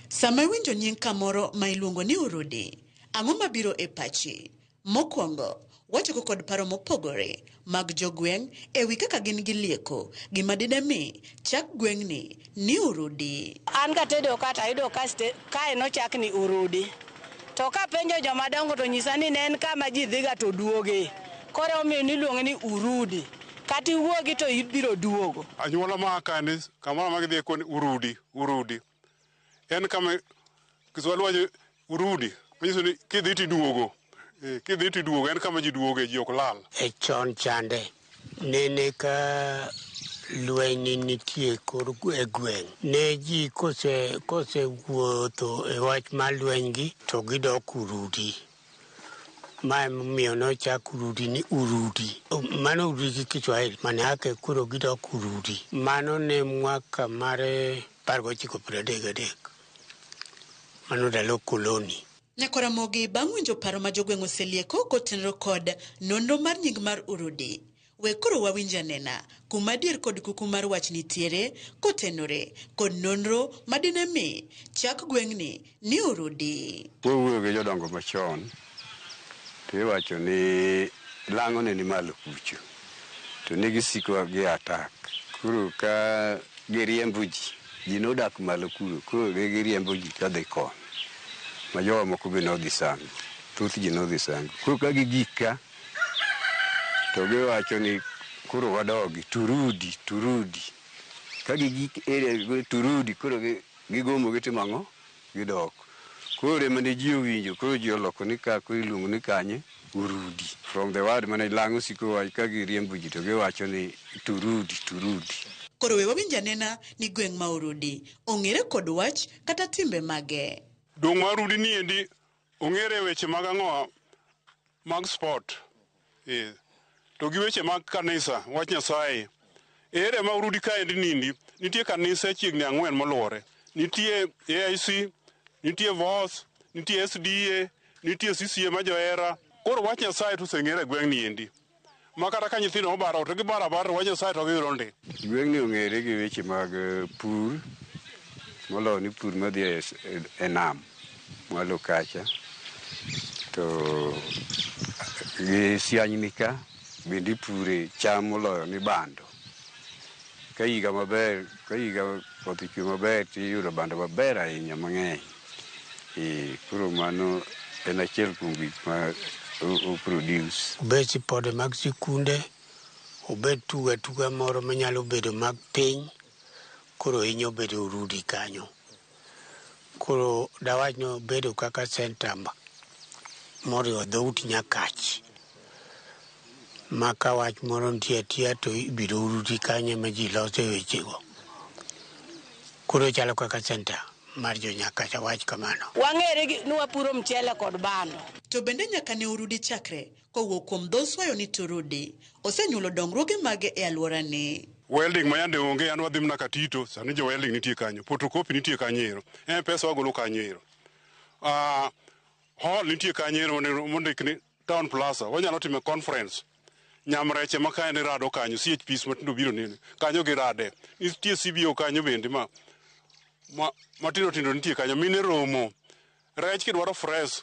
Sama iwinjo nying kamoro ma iluongo ni Urudi, ang'o mabiro e pachi? Mokwongo, wachako kod paro mopogore mag jogweng' e wi kaka gin gi lieko gima dine mi chak gweng'ni ni Urudi. An katedo ka to ayudo ka kae nochak ni Urudi. To kapenjo joma dongo to nyisa ni ne en kama ji dhiga to duoge. Koro omiyo niluonge ni Urudi. Kata iwuogi to ibiro duogo. Anyuola ma kani kamoro ma gidhiye koni Urudi, Urudi. En kama Kiswahili wacho Urudi, manyiso ni kidhi tiduogo. Kidhi tiduogo, en kama ji duoge, ji ok lal. E chon chande, nene ka lweny nitie kor e gweng', ne ji kose wuotho e wach mar lweny gi to gidok Urudi. Ma emomiyo nochak Urudi ni Urudi. Mano Urudi gi Kiswahili, manake koro gidok Urudi. Mano ne mwaka mar 1933. Mano ndalo koloni. Nyakoramogi bang' winjo paro ma jogweng' oselieko kotenore kod nonro mar nying mar Urudi. We koro wawinj anena kuma adier kod kuku mar wach nitiere kotenore kod nonro madine mi chak gweng'ni ni Urudi. Wawuoyo gi jodongo machon to iwacho ni lang'o ne ni malo kucho to ne gisiko gi attack. Koro ka giriembo ji, ji nodak malo kuro, koro ne giriembo ji kadhi koni. Ma jowa moko be nodhi Sango, thoth ji nodhi Sango. Koro ka gigik ka, to giwacho ni koro wadogi, turudi, turudi. Ka gigik area turudi, koro gigomo gitimo ang'o? Gidok. Koro ema ne ji owinjo, koro ji oloko ni ka, koro iluongo ni kanye? Urudi. From the word mane lang'o siko wach ka giriembo ji to giwacho ni turudi, turudi. Koro we wawinj anena ni gweng' ma Urudi ong'ere kod wach kata timbe mage. Dong' mar Urudi ni endi ong'ere weche mag ang'o mag sport. To gi weche mag kanisa, wach Nyasaye. Ere ma Urudi kaendi nindi, nitie kanisa chiegni 4 moluwore. Nitie AIC, nitie VOS, nitie SDA, nitie CCA ma johera. Koro wach Nyasaye to oseng'ere e gweng' ni endi. Ma kata ka nyithindo obaro to gibaro abara wach Nyasaye to giyudo ndi. Gweng'ni ong'ere gi weche mag pur, moloyo ni pur madhi e nam mwalo kacha. To gi sianyni ka bende ipure cham moloyo ni bando. Ka higa maber, ka higa koth ochwe maber tiyudo bando maber ahinya mang'eny. Koro mano en achiel kuom gik ma o produce. Obed sipode mag sikunde, obed tugo atuga moro manyalo bedo mag piny, koro hinyo bedo Urudi kanyo. Koro dawach ni obedo kaka center moriwo dhout Nyakach. Ma ka wach moro nitie atiya to ibiro Urudi kanyo ema ji lose wechego. Koro chalo kaka center mar jo-Nyakacha wach kamano. Wang'ere ni wapuro mchele kod bando. To bende nyaka ne Urudi chakre kowuok kuom dho Swayo ni Turudi osenyuolo dongruoge mage e alworani. Welding ma yande onge an wadhi mana Katito, sani jo welding nitie kanyo, photocopy nitie kanyo ero, M-Pesa wagolo kanyo ero. Hall nitie kanyo ero mondik ni Town Plaza, wanyalo timo conference. Nyamreche ma kae ni rado kanyo, CHPs matindo biro nene, kanyo girade. Nitie CBO kanyo bende ma matindo tindo nitie kanyo, mine romo. Rech kidwaro fresh,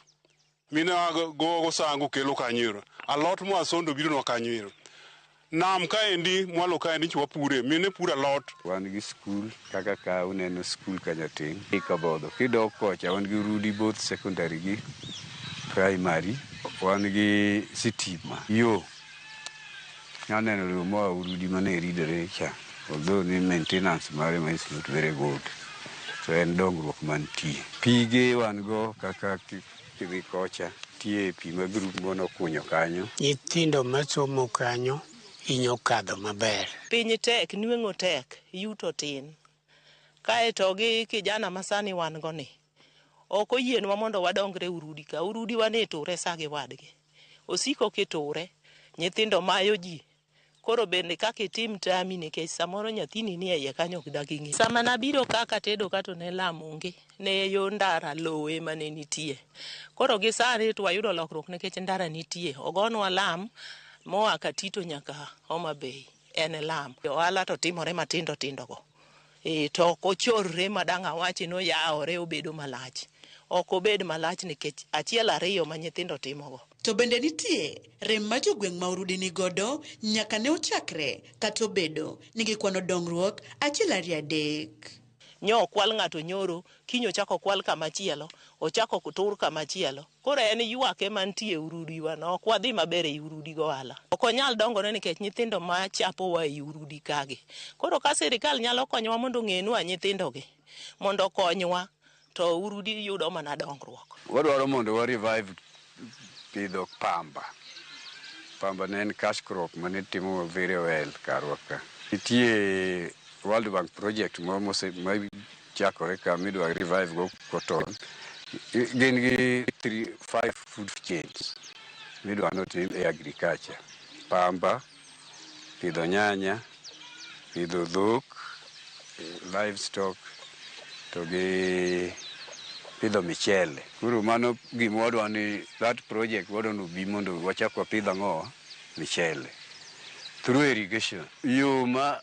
mine gogo sangu kelo kanyo ero. Alot moa Sondo biro nwa kanyo ero. Nam kaendi, mwalo kaendi nchi wapure, mine puro alot. Wan gi skul, kaka ka uneno skul kanyo tin, Kabodho. Kidok kocha, wan gi Urudi both secondary gi primary. Wan gi sitima. Yo, aneno yo moa Urudi mane ridore cha. Although ni maintenance mare ma is not very good. To en dongruok mantie. Pige wan go kaka kidhi kocha. Tie pi ma group mono kunyo kanyo. Nyithindo masomo kanyo hinyo kadho maber. Piny tek, nweng'o tek, yuto tin. Kaeto gi kijana masani wan go ni, ok oyienwa mondo wadongre Urudi ka. Urudi wane ture sa gi wadgi. Osiko kiture, nyithindo mayo ji. Koro bende kaka itim tami nikech samoro nyathini ni e iye kanyo ok dak ing'e. Sama nabiro kaka tedo ka to ne lam onge, ne yo ndara lowo ema ne nitie. Koro gi sani to wayudo lokruok nikech ndara nitie. Ogonwa lam moa Katito nyaka Homa Bay en lam. Ohala to timore matindo tindo go. To ok ochorre ma dang' awachi ni oyawore obedo malach. Ok obed malach nikech achiel ariyo ma nyithindo timogo. To bende nitie rem ma jogweng' ma Urudi ni godo nyaka ne ochakre kata obedo ni gikwano dongruok achiel ariyo adek. Nyo okwal ng'ato nyoro, kiny ochako okwal kamachielo, ochako otur kamachielo. Koro en ywak ema nitie Urudi wa no, ok wadhi maber ei Urudi gohala. Ok onyal dongore nikech nyithindo ma chapowa ei Urudi kagi. Koro ka sirikal nyalo konyowa mondo ong'enwa nyithindogi, mondo okonywa, to Urudi yudo mana dongruok. Wadwaro mondo wa revive pidho pamba. Pamba ne en cash crop mane timo very well karwa ka. Nitie World Bank project moro ma chakore ka midwa revive go cotton. Gin gi 3-5 food chains midwa notim e agriculture. Pamba, pidho nyanya, pidho dhok, livestock, to gi pidho michele. Koro mano gima wadwa ni that project wadwa ni obi mondo wachak wapidh ang'o? Michele. Through irrigation. Yo ma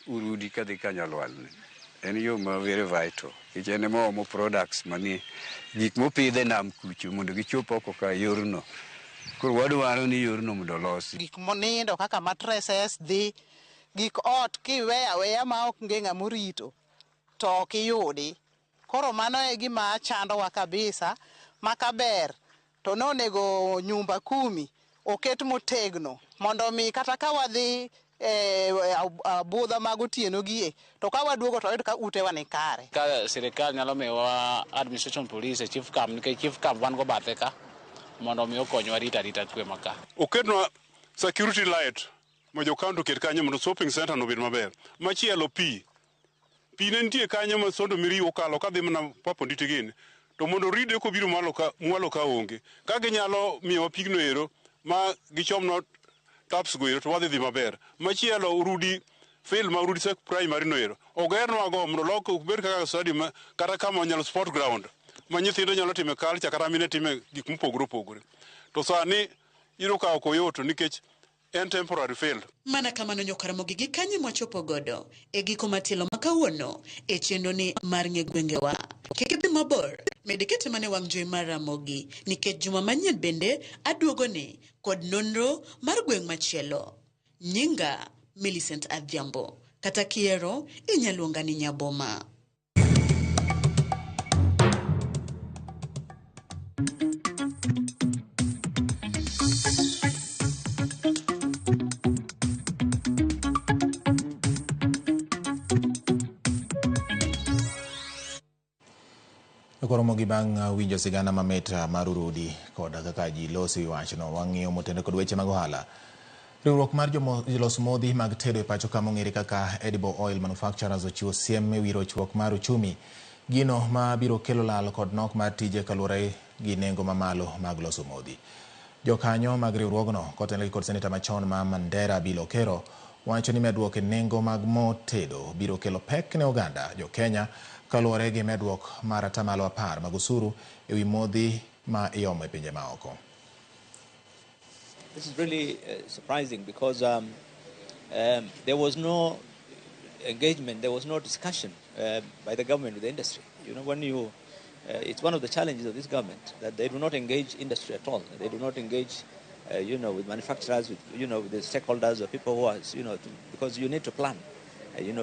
Urudi kadhi Kanyalwalni en yo ma very vital. Nikech en ema oomo products manie gik mopidh e nam kucho mondo gichop oko ka yorno. Koro wadwaro ni yorno mondo olosi. Gik monindo kaka mattresses dhi, gik ot kiweyo aweya ma ok onge ng'ama orito to ok iyudi. Koro mano e gima chandowa kabisa, ma kaber to nonego nyumba kumi oket motegno mondo mi kata ka wadhi budho mag otieno gie to ka waduogo to wayud ka utewa ni kare. Ka sirikal nyalo miyowa administration police e chief camp, nikech chief camp wan go bathe ka mondo mi okonywa rito arita kwe ma ka. Oketnwa security light ma jo county oket kanyo mondo shopping center no obed maber. Machielo pi. Pi ne nitie kanyo ma Sondo Miriu okalo kadhi mana Papa Onditi gini. To mondo oride kobiro mwalo ka onge. Ka ginyalo miyowa pigno ero ma gichomnwa taps go ero to wadhi dhi maber. Machielo Urudi field ma Urudi Sek Primary no ero. Ogernwa go mondo lok obed kaka stadium kata kama nyalo sport ground ma nyithindo nyalo time culture kata mine time gik mopogore opogore. To sani iyudo ka ok oyot nikech en temporary field. Mana kamano nyokaramogi gi kanye mwachopo godo e giko matielo ma kawuono e chenro ni mar ng'e gwengewa. Kik idhi mabor, med kete mane wang' jowi mar Ramogi nikech juma manyien bende aduogo ni kod nonro mar gweng' machielo. Nyinga Millicent Adhiambo, kata kiero inyaluonga ni Nyaboma. Koro gi bang' winjo sigana mamit mar Urudi kod kaka ji loso e wachno, wang'iyo motenore kod weche mag ohala. Riwruok mar jolos modhi mag tedo e pacho ka mong'ere kaka Edible Oil Manufacturers ochiwo siem e wi rochruok mar uchumi Gino ma biro kelo lal kod nok mar tije kaluwore gi nengo mamalo mag loso modhi. Jokanyo mag riwruogno kotenore kod seneta machon ma Mandera Bill Okero wacho ni medruok e nengo mag mo tedo biro kelo pek ne oganda jo Kenya kaluwore gi medruok mar 10% mag osuru e wi modhi ma iomo e pinje maoko. This is really surprising because there was no engagement, there was no discussion by the government with the industry. You know, when you, it's one of the challenges of this government that they do not engage industry at all. They do not engage, with manufacturers, with, with the stakeholders or people who are, because you need to plan.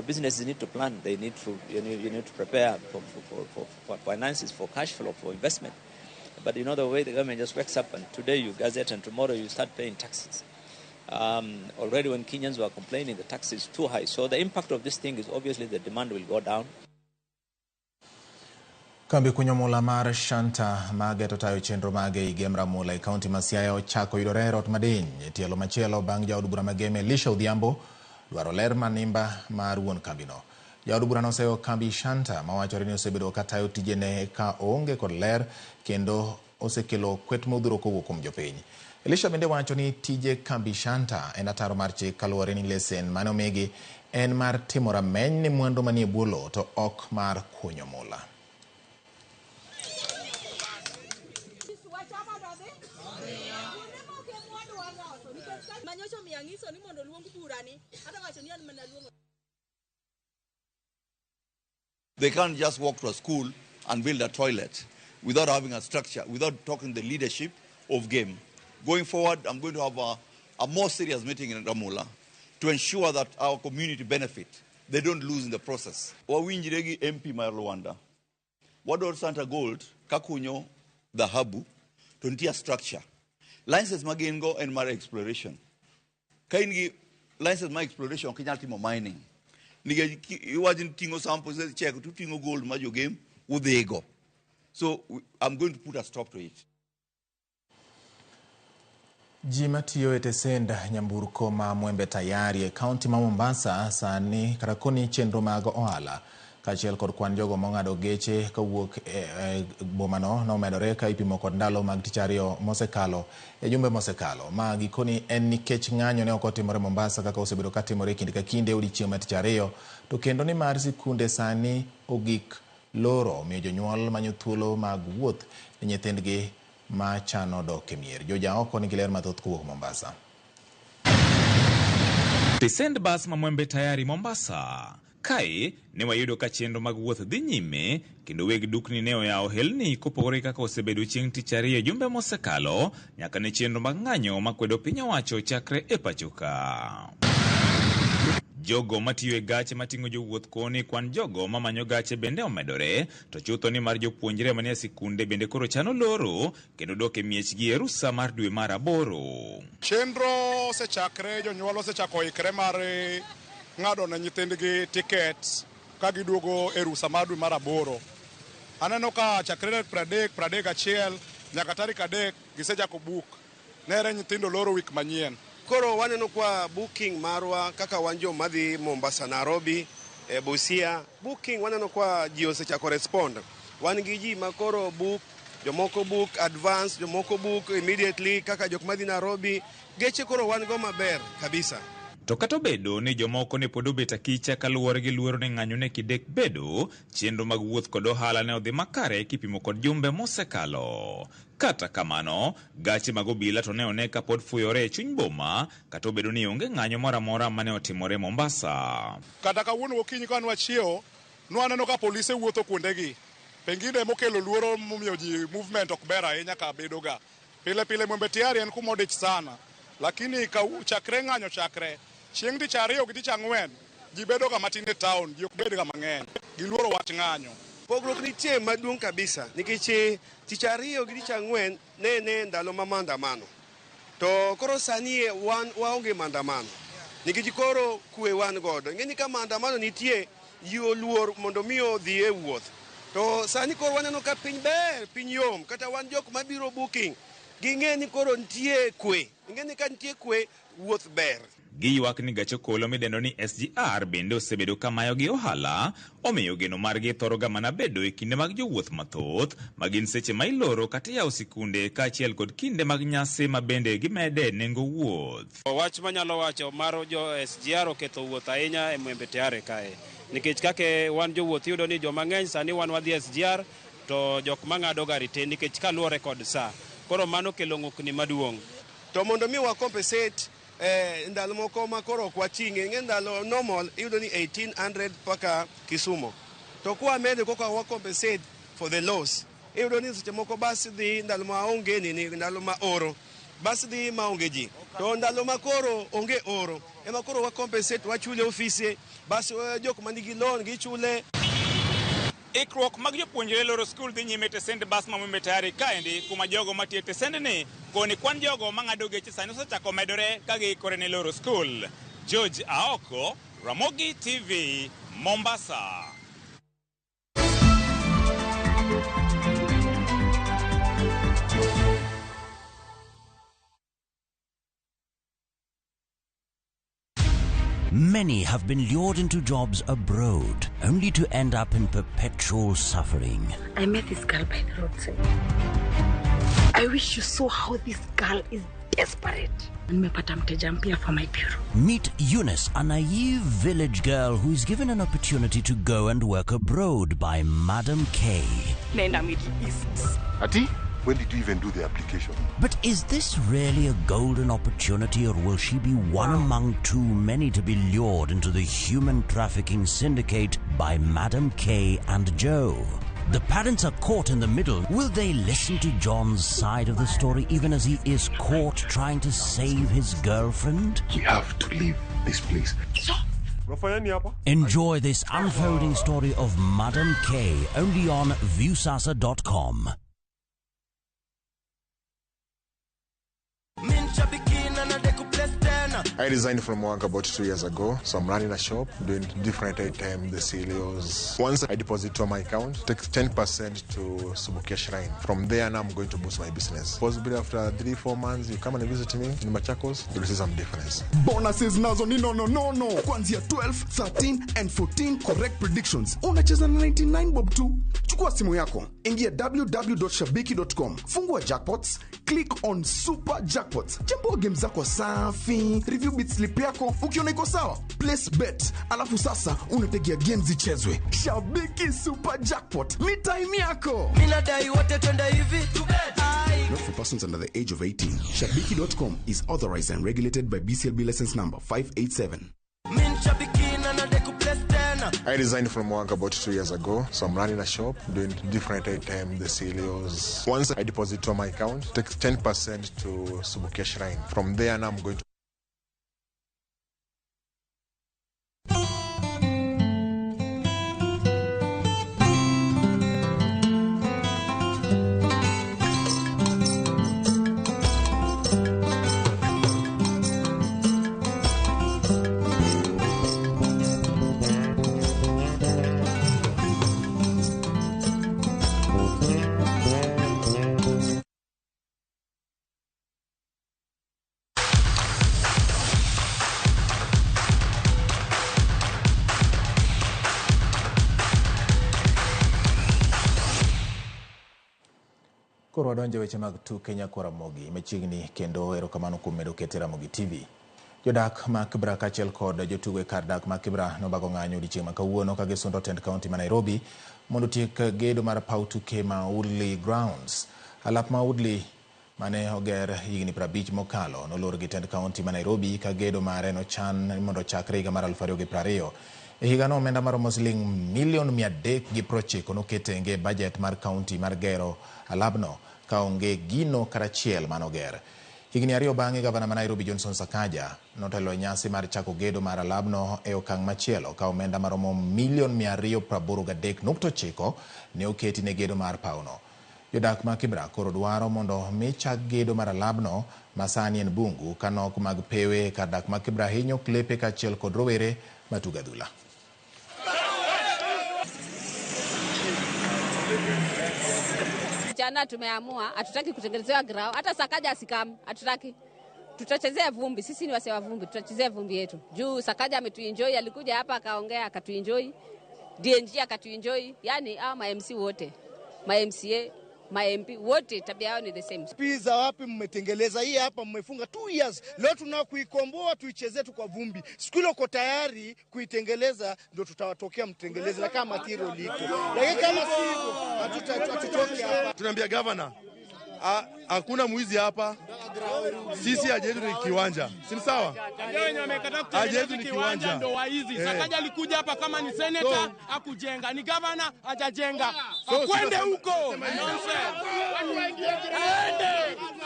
Businesses need to plan. They need to, you need to prepare for finances, for cash flow, for investment. But you know the way the government just wakes up and today you gazette and tomorrow you start paying taxes. Already when Kenyans were complaining, the tax is too high. So the impact of this thing is obviously the demand will go down. Kambi kunyo mula mar Shanta mageto tayo chenro mage e Gem Ramula e kaunti ma Siaya ochako yudore e rot madiny e tielo machielo bang' jaod bura ma Gem Elisha Odhiambo dwaro ler manimba mar wuon kambino. Jaod bura noseyo kambi Shanta mawachore ni osebedo ka tayo tijene ka oonge kod ler kendo osekelo kwet modhuro kowuok kuom jopiny. Elisha bende wacho ni tije kambi Shanta en ataro mar chik kaluwore ni lesen mane omigi en mar timo rameny ne mwandu manie bwo lowo to ok mar kunyo mula. They can't just walk to a school and build a toilet without having a structure, without talking the leadership of game. Going forward, I'm going to have a more serious meeting in Ramula to ensure that our community benefit. They don't lose in the process. Wawinjiregi MP mar Luanda. Wadwaro Santa Gold, kakunyo dhahabu, to nitie structure. License ma gin go en mar exploration. Ka in gi license mar exploration, ok inyal timo mining. Nikech iwacho ni ting'o samples, check, to ting'o gold ma jo game udhigo. So I'm going to put a stop to it. Ji matiyo e tesend nyamburko ma Mwembe Tayari e kaunti ma Mombasa sani kata koni chenro mag ohala kaachiel kod kwan jogo mong'ado geche kowuok e bomano nomedore ka ipimo kod ndalo mag tich ariyo mosekalo e jumbe mosekalo. Ma gikoni en nikech ng'anyo ne ok otimore Mombasa kaka osebedo katimore kinde ka kinde odiechieng' mar tich ariyo, to kendo ni mar sikunde sani ogik loro omiyo jonyuol manyo thuolo mag wuoth ne nyithindgi ma chano dok e mier. Joja oko nigi ler mathoth kowuok Mombasa. Tesend bas ma Mwembe Tayari Mombasa. Kae ne wayudo ka chenro mag wuoth dhi nyime kendo weg dukni ne oyawo helni kopogore kaka osebedo chieng' tich ariyo jumbe mosekalo nyaka ne chenro mag ng'anyo makwedo piny owacho chakre e pacho ka. Jogo matiyo e gache mating'o jowuoth koni kwan jogo mamanyo gache bende omedore, to chutho ni mar jopuonjre manie sikunde bende koro chano loro kendo dok e miechgi e rusa mar dwe mar 8. Chenro osechakre, jonyuol osechako ikre mar ng'ado ne nyithindgi tiket ka giduogo e rusa mar dwe mar 8. Aneno ka chakre tarik 30, 31 nyaka tarik 3 gisechako book. Nere nyithindo loro wik manyien. Koro waneno kwa booking marwa kaka wan joma dhi Mombasa, Nairobi, Busia. Booking waneno kwa ji osechako respond. Wan gi ji ma koro book, jomoko book advance, jomoko book immediately kaka jok madhi Nairobi. Geche koro wan go maber kabisa. To kata obedo ni jomoko ne pod obet akicha kaluwore gi luoro ni ng'anyo ne kidek bedo, chenro mag wuoth kod ohala ne odhi makare kipimo kod jumbe mosekalo. Kata kamano, gache mag obila to ne one ka pod fuyore e chuny boma, kata obedo ni onge ng'anyo moro amora mane otimore Mombasa. Kata kawuono gokinyi ka nwachiewo, nwaneno ka polise wuotho kuondegi. Pengine mokelo luoro momiyo ji movement ok ber ahinya ka bedoga. Pile pile Mwembe Tayari en kuma odich sana. Lakini ka chakre ng'anyo chakre, chieng' tich ariyo gi tich ang'wen, ji bedo ga matin e town, ji ok bed ga mang'eny. Giluoro wach ng'anyo. Pogruok nitie maduong' kabisa nikech tich ariyo gi tich ang'wen ne ndalo ma maandamano. To koro sani wan waonge maandamano. Nikech koro kwe wan godo. Ing'e ni ka maandamano nitie, ji oluor mondo mi odhi e wuoth. To sani koro waneno ka piny ber, piny yom, kata wan jok mabiro booking. Ging'e ni koro nitie kwe. Ing'e ni ka nitie kwe, wuoth ber. Giywak ni gach okolo midendo ni SGR bende osebedo ka mayogi ohala, omiyo geno margi thoro ga mana bedo e kinde mag jowuoth mathoth, ma gin seche ma iloro kata iyawo sikunde kaachiel kod kinde mag nyasi ma bende gimede nengo wuoth. Wach manyalo wacho mar jo SGR oketho wuoth ahinya e Mwembe Tayari kae. Nikech kaka wan jowuoth iyudo ni joma ng'eny sani wan wadhi SGR to jok mang'ado gari tin nikech kaluwore kod sa. Koro mano kelo ng'ukni maduong'. To mondo mi wa compensate ndalo moko ma koro ok wating'e, ing'e ndalo normal iyudo ni 1800 mpaka Kisumo. To kwa medo koka wa compensate for the loss, iyudo ni seche moko bas dhi ndalo ma onge nini, ndalo ma oro. Bas dhi ma onge ji. To ndalo ma koro onge oro, ema koro wa compensate, wachule ofise, bas jok manigi loan gichule. Ikruok mag jopuonjre loro skul dhi nyime e tesend bas ma Mwembe Tayari kaendi, kuma jogo matiyo e tesendni koni kwan jogo mang'ado geche sani osechako medore ka giikore ne loro skul. George Aoko, Ramogi TV, Mombasa. Many have been lured into jobs abroad, only to end up in perpetual suffering. I met this girl by the roadside. I wish you saw how this girl is desperate. Nimepata mteja mpya for my bureau. Meet Eunice, a naive village girl who is given an opportunity to go and work abroad by Madam K. Naenda Middle East. Ati, when did you even do the application? But is this really a golden opportunity, or will she be one among too many to be lured into the human trafficking syndicate by Madam K and Joe? The parents are caught in the middle. Will they listen to John's side of the story even as he is caught trying to save his girlfriend? We have to leave this place. Enjoy this unfolding story of Madam K only on Viusasa.com. I resigned from work about 2 years ago, so I'm running a shop, doing different items, the cereals. Once I deposit to my account, take 10% to Subukia Shrine. From there, now I'm going to boost my business. Possibly after 3-4 months, you come and visit me in Machakos, you'll see some difference. Bonuses nazo ni no no no no. Kuanzia 12, 13 and 14 correct predictions. Unacheza na 99 bob tu. Chukua simu yako, ingia www.shabiki.com, fungua jackpots, click on super jackpots, chambua game zako safi, review bit slip yako, ukiona iko sawa, place bet, alafu sasa unategea game zichezwe. Shabiki Super Jackpot ni time yako. Minadai wote twende hivi. Not for persons under the age of 18. Shabiki.com is authorized and regulated by BCLB license number 587. I resigned from work about 2 years ago, so I'm running a shop, doing different items, the cereals. Once I deposit to my account, take 10% to Subukia Shrine. From there, now I'm going to Koro wadonjo weche mag tuke nyakwa Ramogi machiegni kendo erokamano kuom medo kete Ramogi TV. Jodak ma Kibra kaachiel kod jotugo e kar dak ma Kibra nobago ng'anyo odiechieng' ma kawuono ka gisundo tend kaunti ma Nairobi mondo otiek gedo mar paw tuke ma Woodley Grounds. Alap ma Woodley mane oger higni 50 mokalo nolor gi tend kaunti ma Nairobi ka gedo mare nochan mondo ochakre higa mar 2020. E higano omenda maromo siling milion 390 noket tenge e bajet mar kaunti mar gero alabno ka onge gino kata achiel manoger. Higni 2 bang'e, gavana ma Nairobi Johnson Sakaja notelo e nyasi mar chako gedo mar alabno e okang' machielo ka omenda maromo milion 283.9 ne oketi ne gedo mar pawno. Jodak ma Kibra koro dwaro mondo mi chak gedo mar alabno ma sani en bungu ka nok mag pewe kar dak ma Kibra hinyo klepe kaachiel kod rowere matugo adhula. vijana tumeamua hatutaki kutengenezewa grao, hata Sakaja asikam, hatutaki. Tutachezea vumbi, sisi ni wasee wa vumbi, tutachezea vumbi yetu. Juu Sakaja ametuenjoy, alikuja hapa akaongea akatuenjoy, DNG akatuenjoy, yani hao ma MC wote, ma MCA, ma MP wote tabia yao ni the same. Pizza wapi mmetengeleza hii hapa, mmefunga 2 years. Leo tunao kuikomboa tuichezee tu kwa vumbi. Siku ile uko tayari kuitengeleza ndio tutawatokea mtengeleze, na kama material iko. Lakini kama si hivyo hatutoki hapa. Tunaambia governor hakuna mwizi hapa. Sisi haja yetu ni kiwanja. Si sawa? Haja yetu ni kiwanja ndo waizi. Sakaja alikuja hapa kama ni senator hakujenga, ni governor hajajenga. Akwende huko.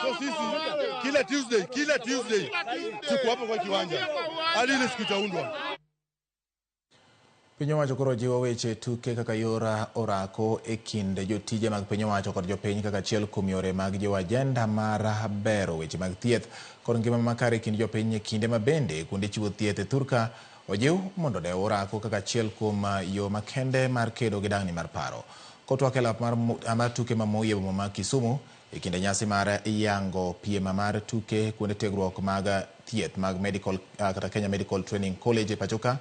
So sisi kila Tuesday tuko hapa kwa kiwanja. Hadi ile siku itaundwa. Piny owacho koro jiwo weche tuke kaka yor orako e kind jotije mag piny owacho kod jopiny kaka achiel kuom yore mag jiwo ajenda mar bero weche mag thieth kod ngima makare e kind jopiny e kinde ma bende kuonde chiwo thieth e thurka ojiw mondo odew orako kaka achiel kuom yo makende mar kedo gi dang'ni mar paro. Kotwak e lap mar tuke ma Moi e boma ma Kisumu e kinde nyasi mar yango piem mar tuke kuonde tiegruok mag thieth mag medical kata Kenya Medical Training College e pachoka,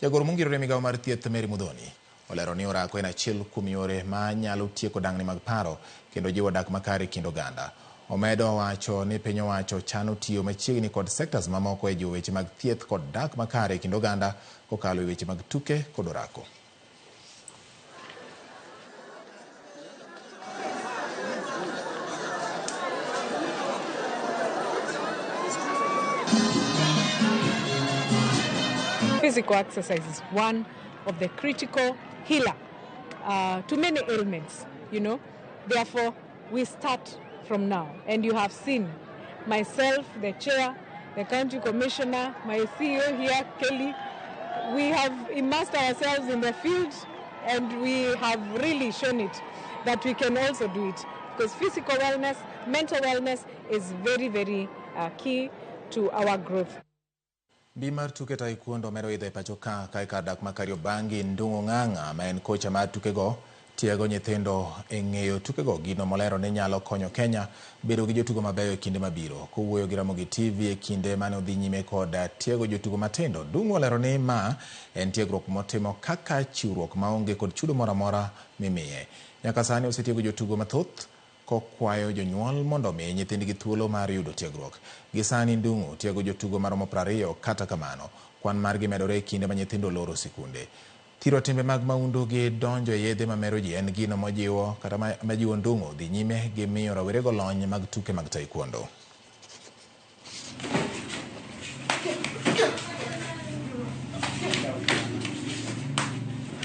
jagoro mongirore migawo mar thieth Mary Muthoni olero ni orako en achiel kuom yore ma nyalo tieko dang'ni mag paro kendo jiwo dak makare e kind oganda. Omedo wacho ni piny owacho chano tiyo machiegni kod sectors mamoko e jiwo weche mag thieth kod dak makare e kind oganda kokalo e weche mag tuke kod orako. Physical exercise is one of the critical healer to many ailments, you know. Therefore, we start from now. And you have seen myself, the chair, the county commissioner, my CEO here, Kelly. We have immersed ourselves in the field and we have really shown it that we can also do it. Because physical wellness, mental wellness is very, very key to our growth. Mbi mar tuke taekwondo medo idho e pacho ka kae kar dak ma Kariobangi. Ndung'u Ng'ang'a ma en kocha mar tukego tiego nyithindo e ng'eyo tukego, gino molero ni nyalo konyo Kenya bedo gi jotugo mabeyo e kinde mabiro. Kowuoyo gi Ramogi TV e kinde mane odhi nyime kod tiego jotugo matindo, Ndung'u olero ni ma en tiegruok motimo kaka chiwruok maonge kod chudo moro amora mimiye. Nyaka sani osetiego jotugo mathoth kokwayo jonyuol mondo omi nyithindgi thuolo mar yudo tiegruok. Gi sani Ndung'u tiego jotugo maromo 20, kata kamano kwan margi medore e kinde ma nyithindo loro sikunde. Thiro timbe mag maundu gi donjo e yedhe mamero ji en gino mojiwo kata majiwo Ndung'u dhi nyime gi miyo rawerego lony mag tuke mag taekwondo.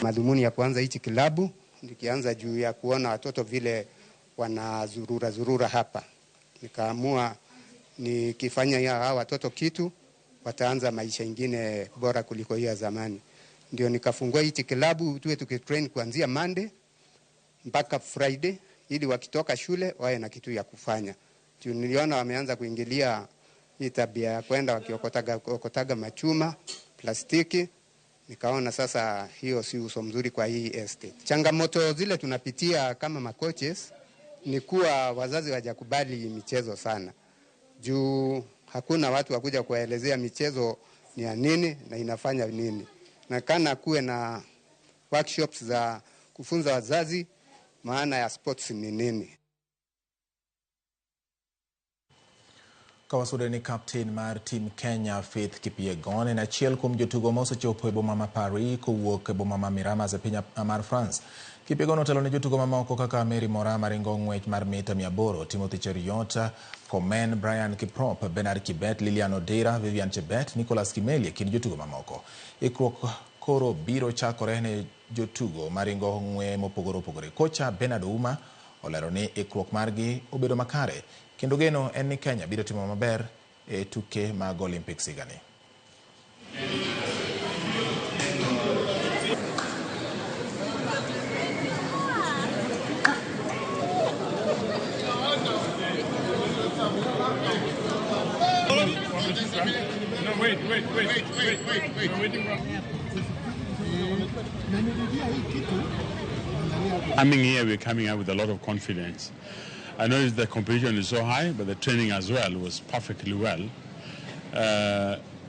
Madhumuni ya kuanza hichi kilabu nikianza juu ya kuona watoto vile wanazurura zurura hapa, nikaamua nikifanya hawa watoto kitu wataanza maisha ingine bora kuliko hiyo ya zamani. Ndio nikafungua hichi kilabu tuwe tukitrain kuanzia Monday mpaka Friday ili wakitoka shule wawe na kitu ya kufanya. Niliona wameanza kuingilia hii tabia ya kwenda wakiokotaga machuma, plastiki. Nikaona sasa hiyo si uso mzuri kwa hii estate. Changamoto zile tunapitia kama makoches ni kuwa wazazi hawajakubali michezo sana. Juu hakuna watu wakuja kuwaelezea michezo ni ya nini na inafanya nini. Na kana kuwe na workshops za kufunza wazazi maana ya sports ni nini. Kawasude ni captain mar team Kenya Faith Kipyegon en achiel kuom jotugo mosechopo e boma ma Paris kowuok e boma ma Miramas e piny mar France. Kipyegon otelo ne jotugo mamoko kaka Mary Moraa maringo ng'wech mar mita 800, Timothy Cheruiyot, Komen, Brian Kiprop, Bernard Kibet, Lilian Odera, Vivian Chebet, Nicholas Kimeli e kind jotugo mamoko. Ikruok koro biro chakore ne jotugo maringo ng'we mopogore opogore. Kocha Bernard Ouma olero ni ikruok margi obedo makare kendo geno en ni Kenya biro timo maber e tuke mag Olympics higani. No, wait. Coming here, we're coming out with a lot of confidence. I know the competition is so high, but the training as well was perfectly well.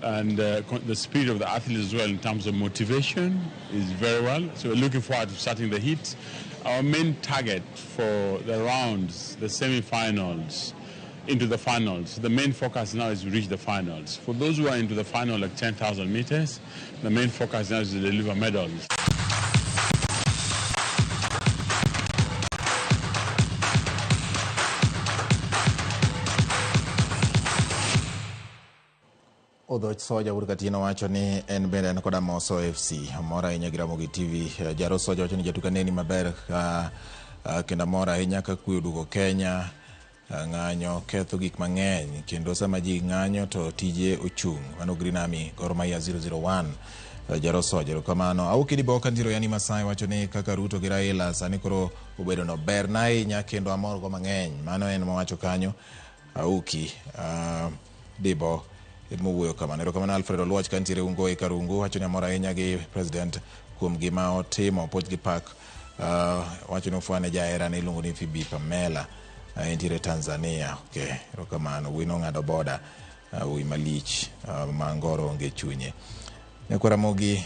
And the spirit of the athletes as well in terms of motivation is very well. So we're looking forward to starting the heat. Our main target for the rounds, the semi-finals, into the finals, the main focus now is to reach the finals. For those who are into the final, like 10,000 meters, the main focus now is to deliver medals. Odhoch Soja wuod Katieno wacho ni en bende en koda Moso FC. Omor ahinya gi Ramogi TV. Jaro Soja wacho ni jatuka neni maber kendo amor ahinya ka kwe oduogo Kenya. Ng'anyo ketho gik mang'eny kendo sama ji ng'anyo to tije ochung'. Mano Green Army Gor Mahia 001. Jaro Soja erokamano. Auki Diboka ntiere Yani Masai wacho ni kaka Ruto gi Raila sani koro obedo no ber na ahinya kendo amor go mang'eny. Mano en mowacho kanyo. Auki Dibo mowuoyo kamano. Erokamano Alfred Oluoch kantiere Ungo e Karungu wacho ni amor ahinya gi president kuom gima otimo puoch gi pak. Wacho ni ofwane jahera ne iluongo ni Phoebe Pamela entiere Tanzania. Okay, erokamano. Wuoyi nong'ado boda wuoyi malich ma ngoro onge chunye. Nyakwa Ramogi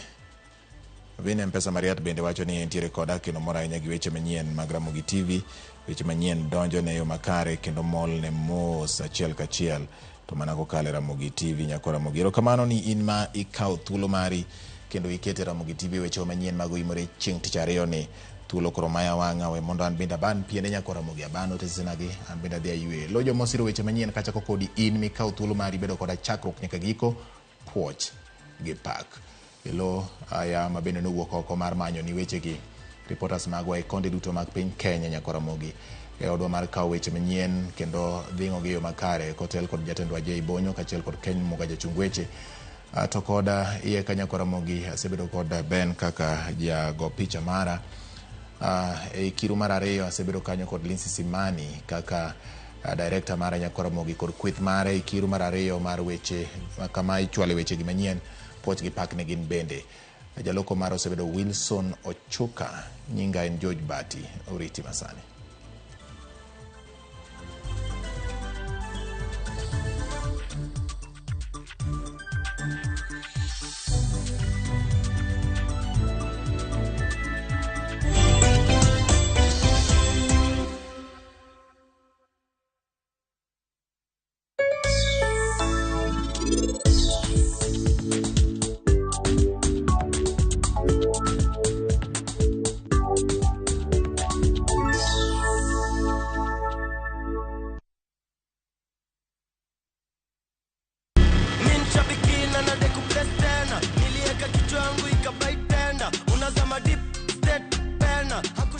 Vine Mpesa Mariat bende wacho ni entiere koda kendo mor ahinya gi weche manyien mag Ramogi TV. Weche manyien donjo ne yo makare kendo mol ne mos achiel kachiel to mana kokalo e Ramogi TV. Nyakwa Ramogi erokamano ni in ma ikawo thuolo mari kendo ikete Ramogi TV weche manyien mag oimore chieng' tich ariyo ni thuolo koro maya wang'a we mondo an bende aban piende nyakwa Ramogi aban otesenagi an bende adhi aywe. Lo jomosiro weche manyien kachako kodi in mikawo thuolo mari bedo koda chakruok nyaka giko puoch gi pak. Elo aya ma bende nowuok oko mar manyo ni wechegi reporters magwa e konde duto mag piny Kenya nyakwa Ramogi e odwa mar kawo weche manyien kendo dhing'o gi yo makare kotel kod jatendwa Jay Bonyo kaachiel kod Ken Muga jachung weche. To koda iye ka nyakwa Ramogi asebedo kod Ben kaka jago picha mara. E kiru mar ariyo asebedo kanyo kod Lindsay Simani kaka director mara nyakwa Ramogi kod kweth mare e kiru mar ariyo mar weche kama ichwale weche gi manyien puoch gi pak ne gin bende. Jaloko mara osebedo Wilson Ochuka, nyinga en George Bati, oriti masani.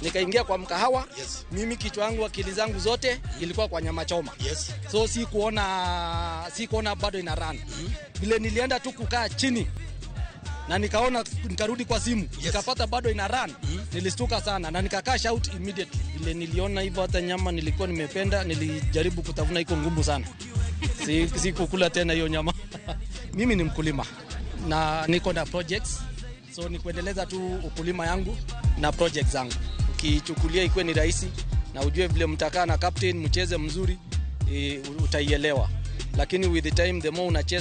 Nikaingia kwa mkahawa. Yes. Mimi kichwa yangu akili zangu zote ilikuwa kwa nyama choma. Yes. So sikuona bado ina run. Vile nilienda tu kukaa chini na nikaona nikarudi kwa simu. Yes. Nikapata bado ina run. Nilistuka sana na nika cash out immediately. Vile niliona hivyo hata nyama nilikuwa nimependa, nilijaribu kutafuna iko ngumu sana. Sikukula tena hiyo nyama. Mimi ni mkulima na niko na projects. So ni kuendeleza tu ukulima yangu na projects zangu. Ukichukulia ikuwe ni rahisi na ujue vile mtakaa na captain mcheze mzuri, utaielewa. Lakini with the time the more unacheza